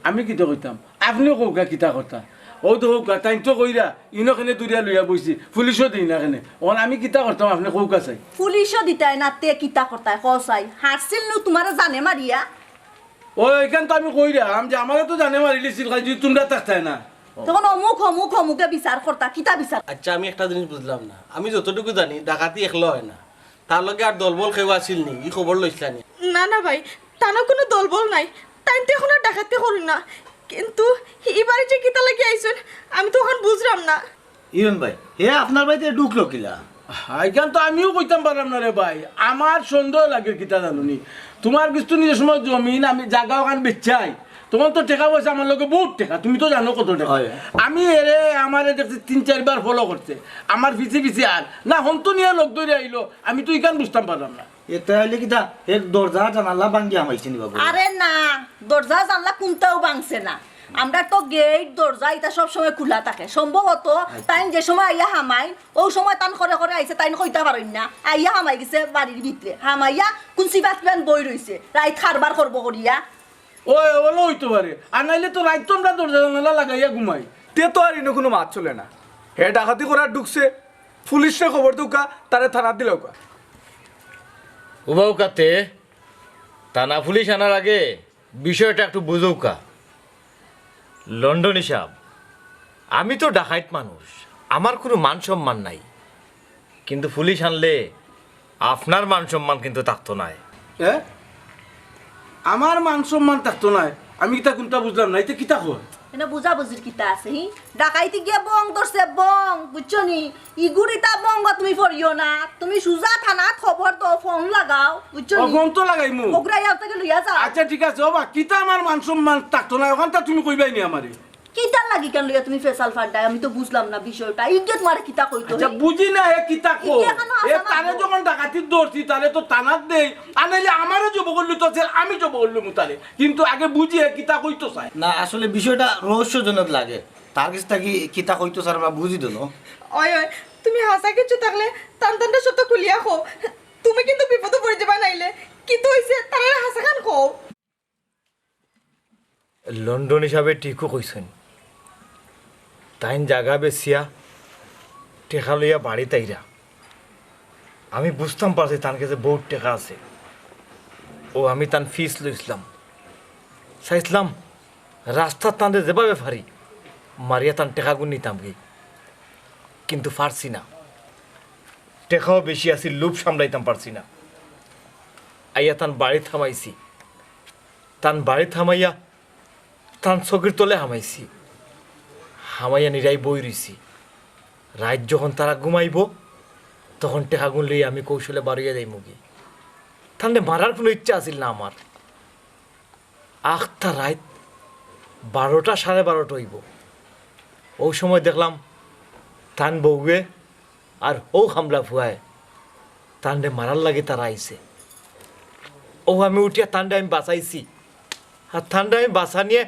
আমি কিতা কইতাম? আপনে কউক্কা কিতা করতা? অউ তো কউক্কা, তাইন তো কইরা, ইনো কেনে দূরিয়া লইয়া বইছি, পুলিশও দেই না কেনে। অখন আমি কিতা করতাম, আপনে কউক্কা চাই। পুলিশও দিতায় না, তে কিতা করতায়, কও চাই। হারছিল নু তুমারে জানে মারিয়া? ও, ইখান তো আমি কইরাম যে আমারে তো জানে মারিলিছিল, খালি যুদি তুমরা থাকতায় না। তখন অমুক, অমুক, অমুকে বিচার করতা, কিতা বিচার? আচ্ছা, আমি একটা জিনিস বুঝলাম না। আমি যতটুকু জানি, ডাকাতি একলা অয় না, তার লগে আর দলবল কেউ আছিল নি, ই খবর লইছলা নি? না, না ভাই, তানর কুনু দলবল নাই। তাইন তো অখন আর ডাকাতি করইন না। কিন্তু ই বাড়ি যে কিতা লাগি আইছইন, আমি তো অখন বুঝরাম না। ইরন ভাই, হে আপনার বাড়িত ঢুকলো কিলা? ইখান তো আমিও কইতাম পাররাম না রে ভাই, আমার সন্দেহ লাগের কিতা জানো নি? তুমার গিস্তুনি যে সময় জমিন আমি জাগা অখান বেচছাই, তখন তো টেকা পয়সা আমার লগে বউত টেকা, তুমি তো জানো কত টেকা। অয়। আমি এরে, আমারে দেখছি তিন চাইরবার follow করছে, আমার পিছে পিছে আর না হন্তো নিয়া লগ ধরি আইলো, আমি তো ইখান বুঝতাম পাররাম না। এতা অইলে কিতা, হে দরজা জানালা ভাঙ্গি হামাইছে নি বাবু? আরে না, দরজা জানলা কুনটাও ভাঙছে না। আমরা তো গেট দরজা ইতা সব সময় খোলা থাকে, সম্ভবত তাইন যে সময় আইয়া হামাইন, অউ সময় তান করে করে আইছে, তাইন কইতা পারইন না, আইয়া হামাই গেছে বাড়ির ভিতরে। হামাইয়া কোন সিবাত কিমান বই রইছে, রাইত কারবার করবো করিয়া। ওই, ওলা অইতো পারে। আর নাইলে তো রাইত তো আমরা দরজা জানালা লাগাইয়া ঘুমাই। তে তো আর ইনো কুনু মাত চলে না। হে ডাকাতি করার ঢুকছে, পুলিশরে খবর দেউক্কা, তারে থানাত দিলাউক্কা। উবাউক্কা তে, থানা পুলিশ আনার আগে বিষয়টা একটু বুঝউক্কা। লন্ডনী সাব, আমি তো ডাকাইত মানুষ, আমার কুনু মান সম্মান নাই, কিন্তু পুলিশ আনলে আপনার মান সম্মান কিন্তু থাকতো নায়। এ? আমার মান সম্মান থাকতো নায়? আমি কিতা কুনটা বুঝলাম না, ইতে কিতা কয়? এনে বুঝাবুঝির কিতা আছে, হি? ডাকাইতে গিয়া বং ধরছে, বং, বুঝছো নি? ইগুর ইতা বঙ্গ তুমি পড়িও না, তুমি সুজা থানাত খবর দেও, ফোন লাগাও, বুঝছো ও, নি? ফোন তো লাগাইমু। বগুড়া ইয়ার থেকে লইয়া যাও। আচ্ছা, ঠিক আছে, ও বা, কিতা আমার মান সম্মান থাকতো নায়, অখানটা তুমি কইবায় নি আমারে। কিতার লাগি কেন লইয়া তুমি ফেসাল ফাড্ডায়? আমি তো বুঝলাম না বিষয়টা। ইগে তোমারে কিতা কইতো? আচ্ছা, বুঝি না, হে কিতা কয়? ইগে এখানো এ, আসামা তারে তো। যখন ডাকাতিত ধরছি, তারে তো থানাত দেই। আর নাইলে আমারে জব করলে তো আছে, আমি জব করলু মুতারে। কিন্তু আগে বুঝি, হে কিতা কইতো চায়। না, আসলে বিষয়টা রহস্যজনক লাগে। তার কাছ থাকি কিতা কইতো চায় আমরা বুঝি তো না। ওই, ওই, তুমি হাছা কিছু থাকলে তান তানটা সত্য খুলিয়া কও। তুমি কিন্তু বিপদে পড়ি যাবা নাইলে। কিতা অইছে? তারে হাছাখান কও। লন্ডনী সাবে ঠিকউ কইছইন। তাইন জাগা বেচিয়া টেকা লইয়া বাড়িত আইরা। আমি বুঝতাম পারছি তান গেছে বউত টেকা আছে। অউ আমি তান ফিস লইছলাম। চাইছলাম রাস্তাত তানরে যেভাবে পারি মারিয়া তান টেকাগুন নিতামগি। কিন্তু পারছি না। টেকাও বেশি আছিল, লোভ সামলাইতাম পারছি না। আইয়া তান বাড়িত হামাইছি। তান বাড়িত হামাইয়া তান চকির তলে হামাইছি। হামাইয়া নিরাই বই রইছি। রাইত যখন তারা ঘুমাইবো, তখন টেকাগুন লইয়া আমি কৌশলে বারইয়া যাইমুগি। তানরে মারার কুনু ইচ্ছা আছিল না আমার। আখতা রাইত বারোটা, সাড়ে বারোটা অইবো। অউ সময় দেখলাম তান বউয়ে আর হউ হামলা ফুয়ায় তানরে মারার লাগি তারা আইছে। অউ আমি উঠিয়া তানরে আমি বাঁচাইছি। আর তানরে আমি বাঁচানিয়ে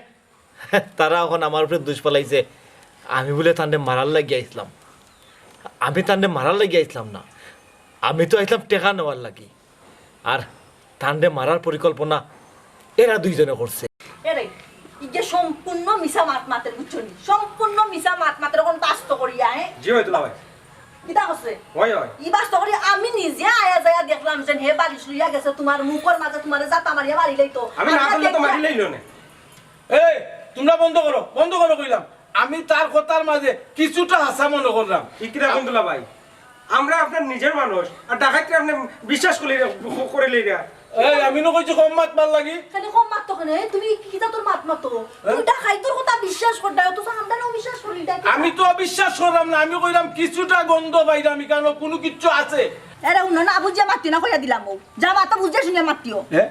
তারা অখন আমার উপরে দুষ ফালাইছে, আমি বুলে তানরে মারার লাগি আইছলাম। আমি তানরে মারার লাগি আইছলাম না, আমি তো আইছলাম টেকা নেওয়ার লাগি। আর তানরে মারার পরিকল্পনা এরা দুইজনে করছে। এরে, ইগে সম্পূর্ণ মিছা মাত মাতের, বুঝছো নি? সম্পূর্ণ মিছা মাত মাতের, অখন বাস্ত করিয়া, হ্যাঁ? জি অয় দুলাভাই। কিতা করছে? অয়, অয়। ই বাস্ত করিয়া আমি নিজে আয়া যাইয়া দেখলাম যে হে বালিশ লইয়া গেছে, তোমার মুখর মাঝে তোমারে জাতা মারিয়া মারিলাইতো। আমি না আর করলে তো দেখলাম। মারিলাইলো না। এই, তোমরা বন্ধ করো, বন্ধ করো কইলাম। আমি তার কথার মাঝে কিছুটা হাছা মনো করলাম। ই কিতা কইন দুলাভাই? আমরা আপনার নিজর মানুষ, আর ডাকাইতরে আপনে বিশ্বাস করিলে, করিলেই না। এই, আমি না কইছি কম মাত মার লাগি। খালি কম মাত তো কেনে? এই, তুমি কি, কিতা তোর মাত মাতো? হ্যাঁ? তুমি ডাকাইতর কথা বিশ্বাস কররায়, অথচ আমরারে অবিশ্বাস করিলিতায়। আমি তো অবিশ্বাস করলাম না, আমি কইলাম কিছুটা গন্ধ পাইলাম, ইখানো কুনু কিচ্ছু আছে। এরে, হুনো, না বুঝিয়া মাতিও না, কইয়া দিলাম অউ। যা মাতো বুঝিয়া শুনিয়া মাতিও। হ্যাঁ?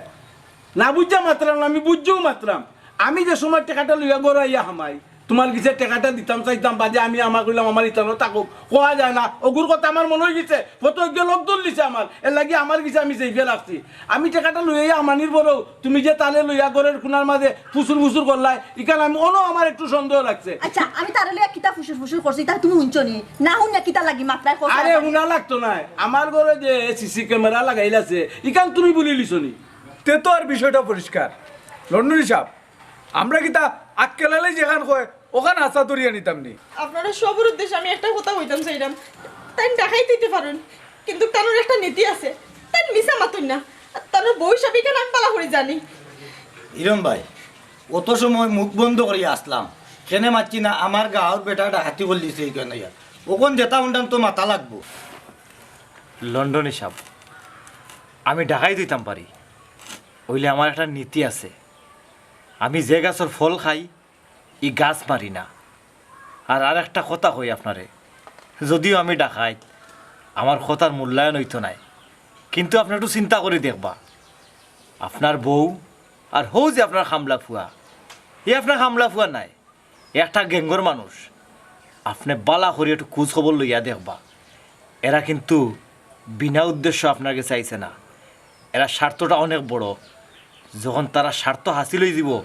না বুঝিয়া মাতরাম না, আমি বুঝিয়াউ মাতরাম। আমি যে সময় টেকাটা লইয়া ঘরো আইয়া হামাই, তোমার গেছে টেকাটা দিতাম চাইতাম, বাদে আমি আমার কইলাম, আমার ইতানো থাকউক, কওয়া যায় না। অগুর কথা আমার মনো অইগেছে, ফটো গিয়া লগ ধরলিছে আমার, এরলাগি আমার গেছে আমি যাইবার লাগছি। আমি টেকাটা লইয়া আইয়া হামানির পরেউ তুমি যে তারে লইয়া ঘরর কুনার মাঝে ফুসুর ফুসুর করলায়, ইখান আমি অনো আমার একটু সন্দেহ লাগছে। আচ্ছা, আমি তারে লইয়া কিতা ফুসুর ফুসুর করছি, ইতা তুমি হুনছো নি? না হুনিয়া কিতার লাগি মাতরায় কও? আরে, হুনা লাগতো নায়, আমার ঘরো যে সিসি ক্যামেরা লাগাইল আছে, ইখান তুমি বুলিলিছো নি? তে তো আর বিষয়টা পরিষ্কার। লন্ডনী সাব, আমরা কিতা আক্কেল আলী যেখান কয়, অখান হাছা ধরিয়া নিতাম নি? আপনারা সবর উদ্দেশ্যে আমি একটা কথা কইতাম চাইরাম। তাইন ডাকাইত অইতে পারইন, কিন্তু তানর একটা নীতি আছে। তাইন মিছা মাতইন না। তানর বউ হিসাবে ইখান আমি ভালা করি জানি। ইরম ভাই, অত সময় মুখ বন্ধ করিয়া আছলাম, কেনে মাতছি না, আমার গাঁওর বেটা ডাকাতি করিলিছে ইখান আইয়া। অখন যেতা হুনরাম তো মাতা লাগবো। লন্ডনী সাব, আমি ডাকাইত অইতাম পারি, অইলে আমার একটা নীতি আছে। আমি যে গাছর ফল খাই, ই গাছ মারি না। আর, আর একটা কথা কই আপনারে, যদিও আমি ডাকাইত, আমার কথার মূল্যায়ন অইতো নায়, কিন্তু আপনে একটু চিন্তা করি দেখবা, আপনার বউ আর হউ যে আপনার কামলা ফুয়া, ই আপনার কামলা ফুয়া নায়, ই একটা গ্যাংগর মানুষ। আপনে ভালা করি একটু খোঁজ খবর লইয়া দেখবা, এরা কিন্তু বিনা উদ্দেশ্য আপনার গেছে আইছে না। এরা স্বার্থটা অনেক বড়। যখন তারার স্বার্থ হাসিল অইযিবো,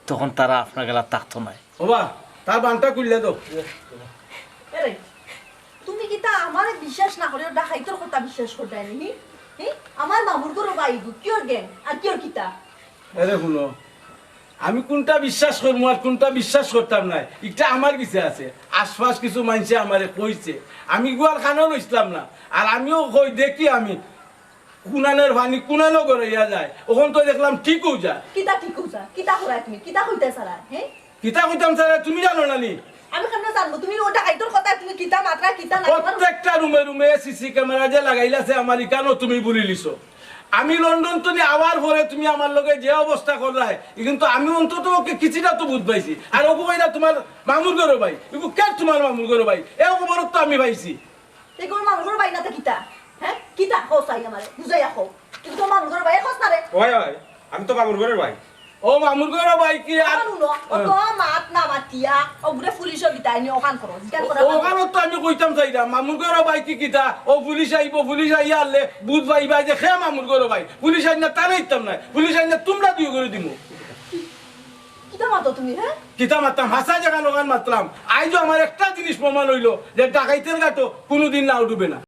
তখন তারা আপনার গেলা থাকতো নায়। ওবা, তার বানটা খুললে তো। এরে, তুমি কিতা আমারে বিশ্বাস না করিয়া ডাকাইতর কথা বিশ্বাস করতায় নি? হি? আমার মামুর ঘরর ভাই গো, কিওর জ্ঞান আর কিওর কিতা? এরে হুনো, আমি কুনটা বিশ্বাস করমু আর কুনটা বিশ্বাস করতাম নায়, ইটা আমার গেছে আছে। আশপাশ কিছু মাইনষে আমারে কইছে, আমি ইগুয়ার কানো লইছলাম না। আর আমিও কই দেখি আমি কুনানর পানি কুনানো গড়াইয়া যায়, অখন তো দেখলাম ঠিকউ যায়। কিতা ঠিকউ যায়? কিতা করায় তুমি? কিতা কইতায় চালায়, হে? কিতা কইতাম চালায় তুমি জানো না নি? আমি কেমনে জানবো? তুমি ও ডাকাইতর কথা তুমি কিতা মাতরায়, কিতা না মাতরায়? প্রত্যেকটা রুমে রুমে সিসি ক্যামেরা যে লাগাইলাছে আমার ইকানো তুমি বুলিলিছো। আমি লন্ডন তনে আওয়ার পরে তুমি আমার লগে যে অবস্থা করলায়, ই কিন্তু আমি অন্তত ওকে কিছুটা তো বুঝ পাইছি। আর ওগু কইরা তুমার মামুর ঘরর ভাই, ইগু কে তুমার মামুর ঘরর ভাই? এ খবর তো আমি পাইছি। তে তোর মামুর ঘরর ভাই না তে কিতা? হে? কিতা? কও চাই আমারে, বুঝাইয়া কও। কিন্তু তোর মামুর ঘরর ভাই, কস না রে। ওই, ওই, আমি তো মামুর ঘরর ভাই। ও মামুর ঘরর ভাই কি আর আমার হুনো, ও তো মাত না মাতিয়া, ওগুরে পুলিশো দিতায় নি, অখান করো, জিকান করো। অখানো তো আমি কইতাম চাইরাম, মামুর ঘরর ভাই কি কিতা, ও পুলিশ আইবো, পুলিশ আইয়া আনলে বুঝ পাইবা যে কে মামুর ঘরর ভাই। পুলিশ আইন না, তারে দিতাম নায়, পুলিশ আইন না, তুমরা দুইওগুরে দিমু। কিতা মাতো তুমি, হে? কিতা মাততাম, হাছা যেখান অখান মাতলাম। আইজও আমার একটা জিনিস প্রমাণ অইলো যে ডাকাইতর ঘাটো কুনুদিন নাও ডুবে না।